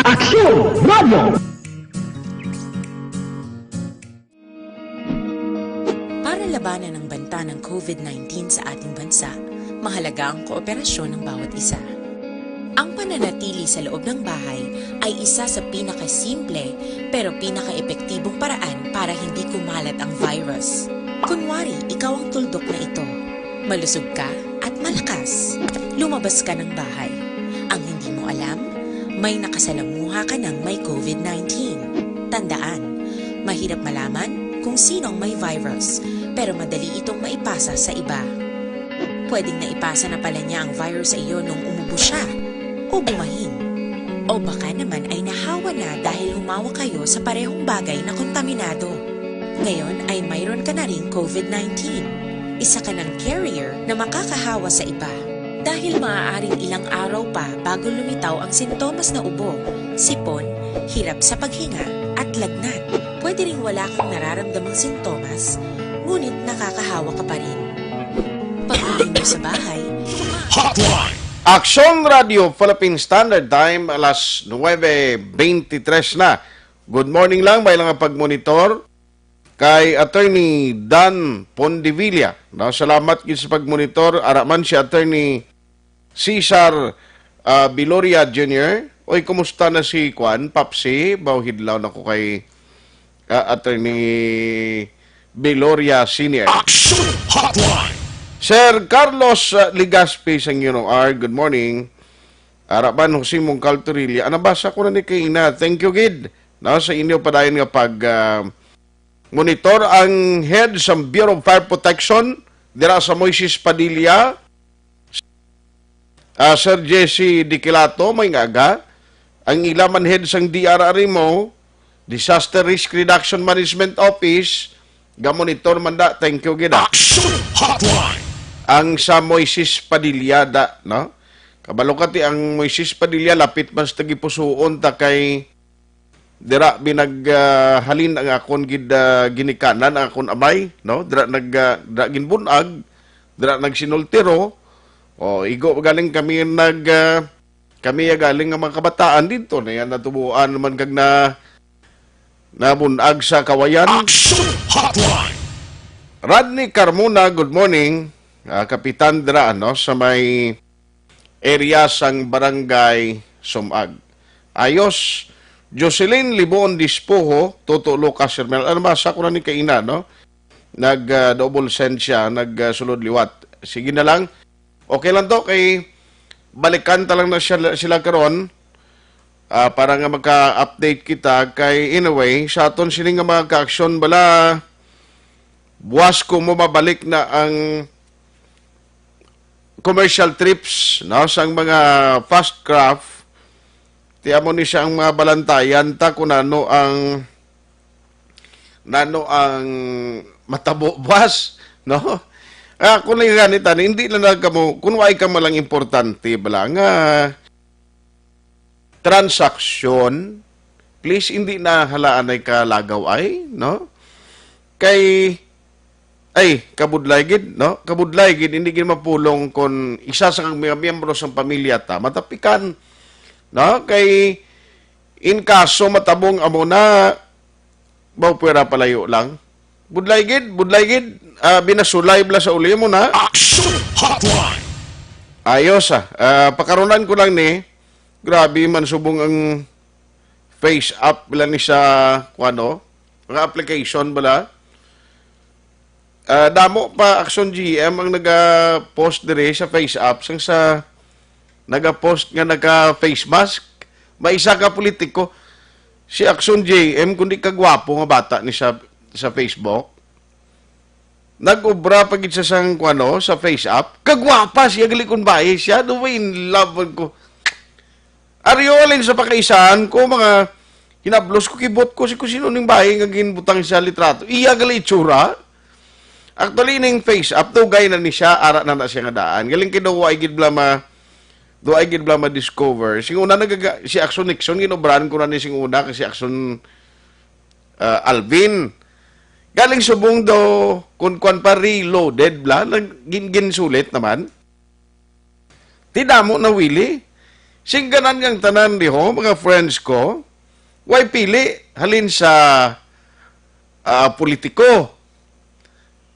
Aksyon Radio! Para labanan ang banta ng COVID nineteen sa ating bansa, mahalaga ang kooperasyon ng bawat isa. Ang pananatili sa loob ng bahay ay isa sa pinakasimple pero pinakaepektibong paraan para hindi kumalat ang virus. Kunwari, ikaw ang tuldok na ito. Malusog ka at malakas. Lumabas ka ng bahay. Ang hindi mo alam, may nakasalamuha ka ng may COVID nineteen. Tandaan, mahirap malaman kung sino ang may virus, pero madali itong maipasa sa iba. Pwedeng naipasa na pala niya ang virus sa iyo nung umubo siya o bumahin. O baka naman ay nahawa na dahil humawa kayo sa parehong bagay na kontaminado. Ngayon ay mayroon ka na ring COVID nineteen. Isa ka ng carrier na makakahawa sa iba. Dahil maaaring ilang araw pa bago lumitaw ang sintomas na ubo, sipon, hirap sa paghinga, at lagnat. Pwede ring wala kang nararamdamang sintomas, ngunit nakakahawa ka pa rin. Pag-uwi mo sa bahay, Hotline! Aksyon Radio Philippine Standard Time, alas nuwebe beintitres na. Good morning lang, may lang ang pagmonitor kay Attorney Dan Pondevilla. No? Salamat gid sa pagmonitor. Ara man si Attorney Cesar, ah, Biloria Junior. Oy, kumusta na si Kwan, Papsi? Bawhidlaw na ko kay, ah, Attorney Biloria Senior. Action Hotline! Sir Carlos, ah, Legaspi sang U N R, good morning. Ara man, Jose Mongcal Torilla. Ah, nabasa ko na ni kay ina. Thank you, gid. No, sa inyo padayon nga pag, ah, monitor ang head sa Bureau of Fire Protection dira sa Moises Padilla, ah, Sir Jesse Diquilato, may nga aga. Ang ila man head sang D R R M O, Disaster Risk Reduction Management Office, gamonitor man da. Thank you, gid, ah. Action Hotline! Ang sa Moises Padilla da, no? Kabalo ka ti ang Moises Padilla, lapit man sa tagipusuon ta kay dira binag, ah, halin ang akon gid, ah, ginikanan, ang akon amay, no? Dira nag, ah, dira ginbunag, dira nagsinultiro. O, igo galing kami nag, ah, kami ya galing nga mga kabataan dito na yan natubuan naman kag na nabunag sa kawayan. Action Hotline! Rodney Carmona, good morning. Ah, kapitan dira, ano, sa may area sang Barangay Sumag. Ayos. Jocelyn Libon Dispoho, Toto Lucas Hermel. Ano ba, sa ko na ni kaina, no? Nag, ah, double send siya, nag, ah, sulod liwat. Sige na lang. Okay lang to, kay Balikan ta lang na siya, sila karon, ah, para nga maka-update kita. Kay anyway, sa aton sini nga mga ka-aksyon bala, buwas ko mo mabalik na ang commercial trips, no, sang mga fast craft. Ti amo ni siya ang mga balantayan ta kung ano ang nano ang matabo buwas, no? Ah, kung lang gani tani, hindi na lang kamo, kung wala ka malang importante bala nga transaksyon, please, hindi na halaan ay kalagaw ay, no? Kay, ay, kabudlay gid, no? Kabudlay gid, hindi gid mapulong kung isa sa mga miyembro sang pamilya ta matapikan, no? Kay, in kaso matabong amo na, baw pwera palayo lang. Budlay gid, budlay gid, ah, binasulay bala sa uli mo na. Action Hotline! Ayos, ah. Ah, pakaronan ko lang ni, grabe man subong ang face up bala ni sa, kuano, mga application bala. Ah, damo pa Action G M ang naga-post diri sa face up, sang sa naga-post nga naka-face mask. May isa ka politiko, si Action J M, kundi kagwapo nga bata ni sa, sa Facebook. Nag-obra pa gid siya sang, kuano, sa face up. Kagwapa siya, gali kung bae siya. Do we in love man ko. Ari, halin sa pakaisahan ko, mga hinablos ko, kibot ko, si kusino ning bae nga ginbutang sa litrato. Iya gali itsura. Actually, ning face up, dugay na ni siya, ara na na siya nga daan. Galing kay daw, ay gid bala ma, daw ay gid bala ma-discover. Sing una, nagaga-, si Action Nixon, ginobran ko na ni sing una, kay si Action, ah, Alvin. Galing subong daw, kun kwan pa, reloaded bala, nag-, gin-, ginsulit naman. Ti damo na wili. Singganan ngang tanan diho, mga friends ko. Way pili, halin sa, ah, politiko.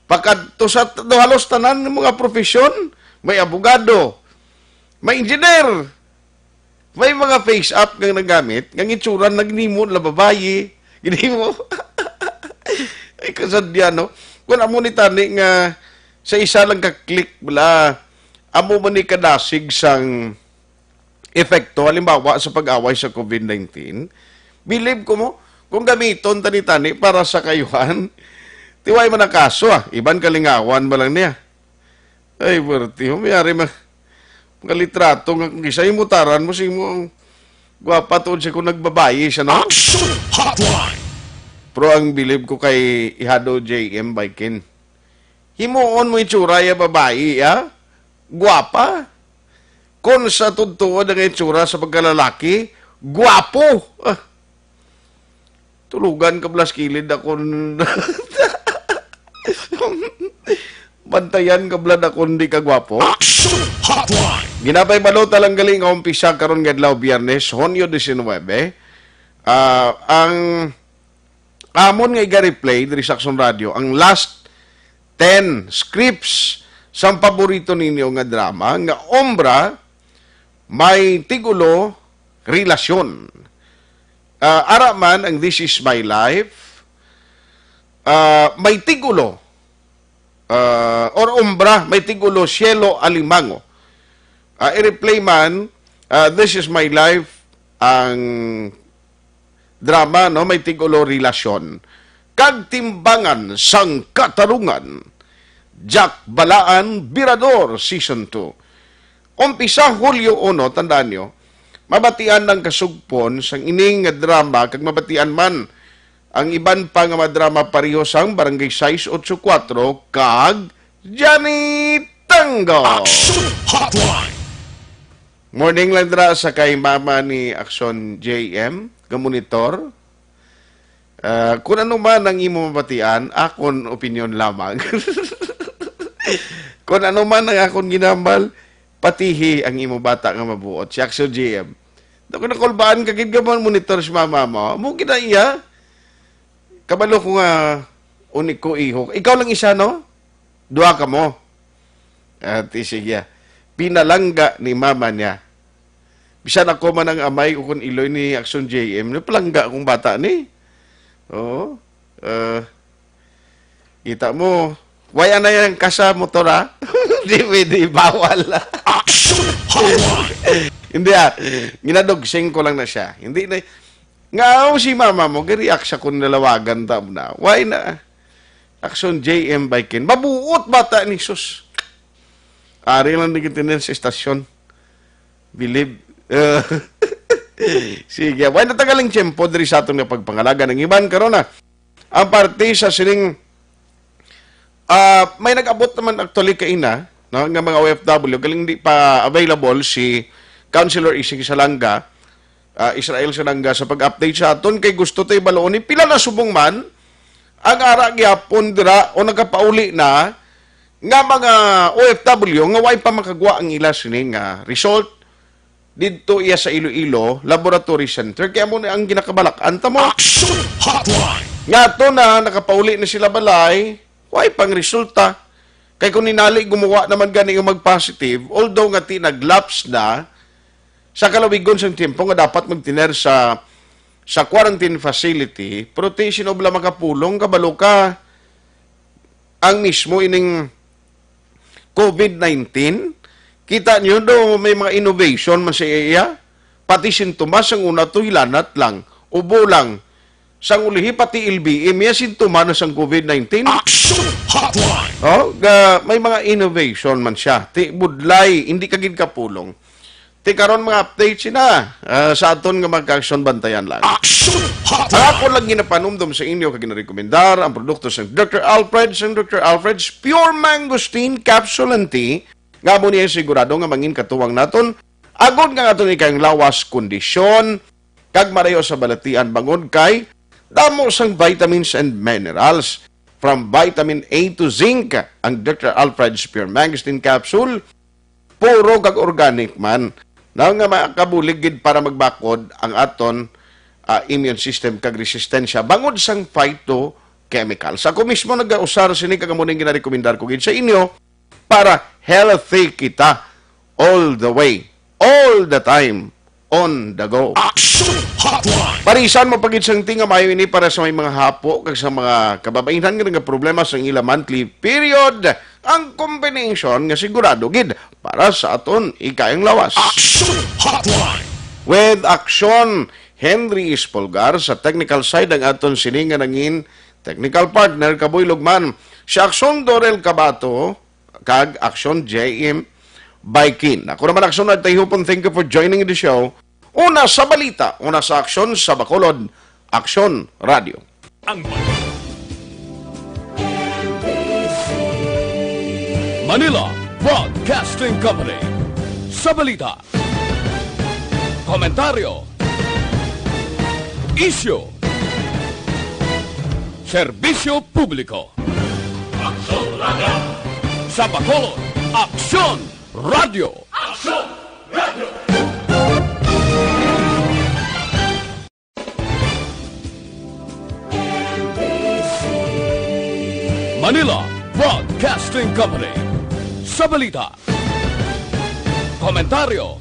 Pakadto sa t-, do halos tanan nga mga profesyon, may abogado, may engineer, may mga face up nga nagamit, nga itsuran na ginhimo na babayi, ginhimo. Ay, kasadya, no? Kung amo ni tani nga sa isa lang ka click, bala, amo man ni kadasig sang epekto, halimbawa, sa pag-away sa COVID nineteen, believe ko mo, kung gamiton tani-tani para sa kayuhan, tiway man ang kaso, ah. Iban kalingawan ba lang niya? Ay, werti, oh, mayari ma-, mga litrato nga kung isa yung mutaran mo, sing mo ang gwapa tuod siya kung nagbabayi siya, no? Action Hotline! Pero ang bilib ko kay Ihado J M Baikin. Himuon mo itsura ya babayi, ya? Gwapa. Kon sa tugtuod ang itsura sa pagkalalaki, gwapo. Ah. Tulugan ka blas kilid akon. Bantayan ka blas akon di ka gwapo. Action Hotline! Ginapay balota lang gali nga umpisa karon nga adlaw, Biyernes, Hunyo diecinuebe. Ah, ang amon nga iga-replay diri sa Action Radio, ang last ten scripts sang paborito ninyo nga drama nga Ombra may tigulo Relasyon. Ah, ara man ang This Is My Life, ah, may tigulo, ah, or Ombra, may tigulo Cielo Alimango. Ah, i-replay man, ah, This Is My Life, ang drama, no, may tigulo Relasyon, kag Timbangan sang Katarungan, Jack Balaan Birador Season two. Umpisa Hulyo uno, tandaan nyo, mabatian ang kasugpon sang ining nga drama kag mabatian man ang iban pa nga mga drama pareho sang Barangay sais otso kuwatro kag Johnny Tango. Action Hotline! Morning lang dira sa kay mama ni Action J M, nga monitor. Ah, kung ano man ang imo mabatian, akon opinyon lamang. Kung ano man ang akon ginambal, patihi ang imo bata nga mabuot. Si Action J M. Naku, nakulbaan ka gid ka man monitor si mama mo. Mo gid na iya. Kabalo ko nga unik ko, iho. Ikaw lang isa, no? Duha ka mo. At sige, pinalangga ni mama niya. Bisan ako man ang amay o kung iloy ni Action J M, napalangga akong bata ni. Oo. Ah, kita mo, why anay ang kasa motor, ha? Di pwede, bawal. Action Hotline! Hindi, ah. Ginadogsing ko lang na siya. Hindi na, nga, oh, si mama mo, gari-react siya kung nalawagan ta mo na. Why na? Action J M Baikin. Mabuot bata ni sus. Ari lang di kita sa estasyon. Believe. Eh, sige. Wala na tagalang tiyempo diri sa aton nga pagpangalaga ng iban karon na. Ang parte sa sining, ah, may nag-abot naman actually kaina, no, nga mga O F W, galing di pa available si Councilor Ising Salanga, ah, Israel Salanga sa pag-update sa aton kay gusto tay baloon ni pila na subong man ang ara gyapon dira o nagapauli na nga mga O F W nga way pa makagwa ang ila sini nga result didto iya sa Iloilo Laboratory Center. Kaya mo na ang ginakabalak-an ta mo. Action Hotline! Nga to na nakapauli na sila balay, way pang resulta. Kay kung ninali gumawa naman gani yung mag-positive, although nga ti nag-lapse na sa kalawigon sang tiempo nga dapat magtiner sa sa quarantine facility, pero ti sino bala makapulong, kabalo ka, ang mismo ining COVID nineteen, kita niyo do may mga innovation man sa iya. Pati sintomas ang una to hilanat lang, ubo lang. Sang ulihi pati L B M iya sintomas na sang COVID nineteen. Action Hotline! Oh, ga, may mga innovation man siya. Ti budlay, hindi ka gid kapulong. Ti karon mga update sina, ah, sa aton nga mga aksyon, bantayan lang. Action Hotline! Ako lang ginapanumdom sa inyo kag ginarekomendar ang produkto sa Doctor Alfred, sa Doctor Alfred's Pure Mangosteen Capsule and Tea, nga mo niya sigurado nga mangin katuwang naton, agod nga aton ikang lawas kondisyon, kag marayo sa balatian bangod kay damo sang vitamins and minerals. From vitamin A to zinc, ang Doctor Alfred's Pure Mangosteen Capsule, puro kag organic man, na nga makabulig gid para magbakod ang aton, ah, immune system kag resistensya bangod sang phytochemicals. Ako mismo nagausar sini kag amo ning ginarekomendar ko gid sa inyo para healthy kita all the way, all the time, on the go. Action Hotline! Parisan mo pa gid sang tinga maayo ini para sa may mga hapo kag sa mga kababainhan nga nagaproblema sa ila monthly period. Ang combination nga sigurado gid para sa aton ikayang lawas. Action Hotline! With Action, Henry Espolgar sa technical side, ang aton sini nga nangin technical partner, Kaboy Lugman, si Action Dorel Cabato, kag Action J M Baikin. Ako naman, Action Art Tayhupon. Thank you for joining the show. Una sa balita, una sa aksyon, sa Bacolod, Aksyon Radio. Ang Manila Broadcasting Company. Sa balita, komentaryo, isyu, serbisyo publiko. Aksyon Radio. Sa Bacolod, Aksyon Radio. Aksyon Radio. Manila Broadcasting Company. Sa balita, komentaryo,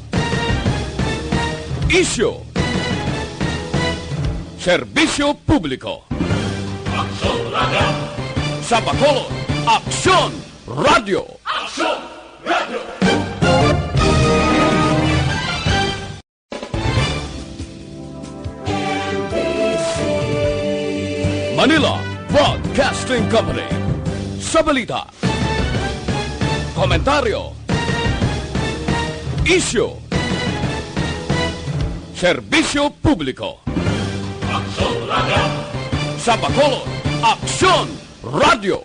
isyu, serbisyo publiko. Aksyon Radio. Sa Bacolod, Aksyon Radio. Aksyon Radio. Manila Broadcasting Company. Sa balita, komentaryo, isyu, serbisyo publiko. Aksyon Radio. Sa Bacolod, Aksyon Radio.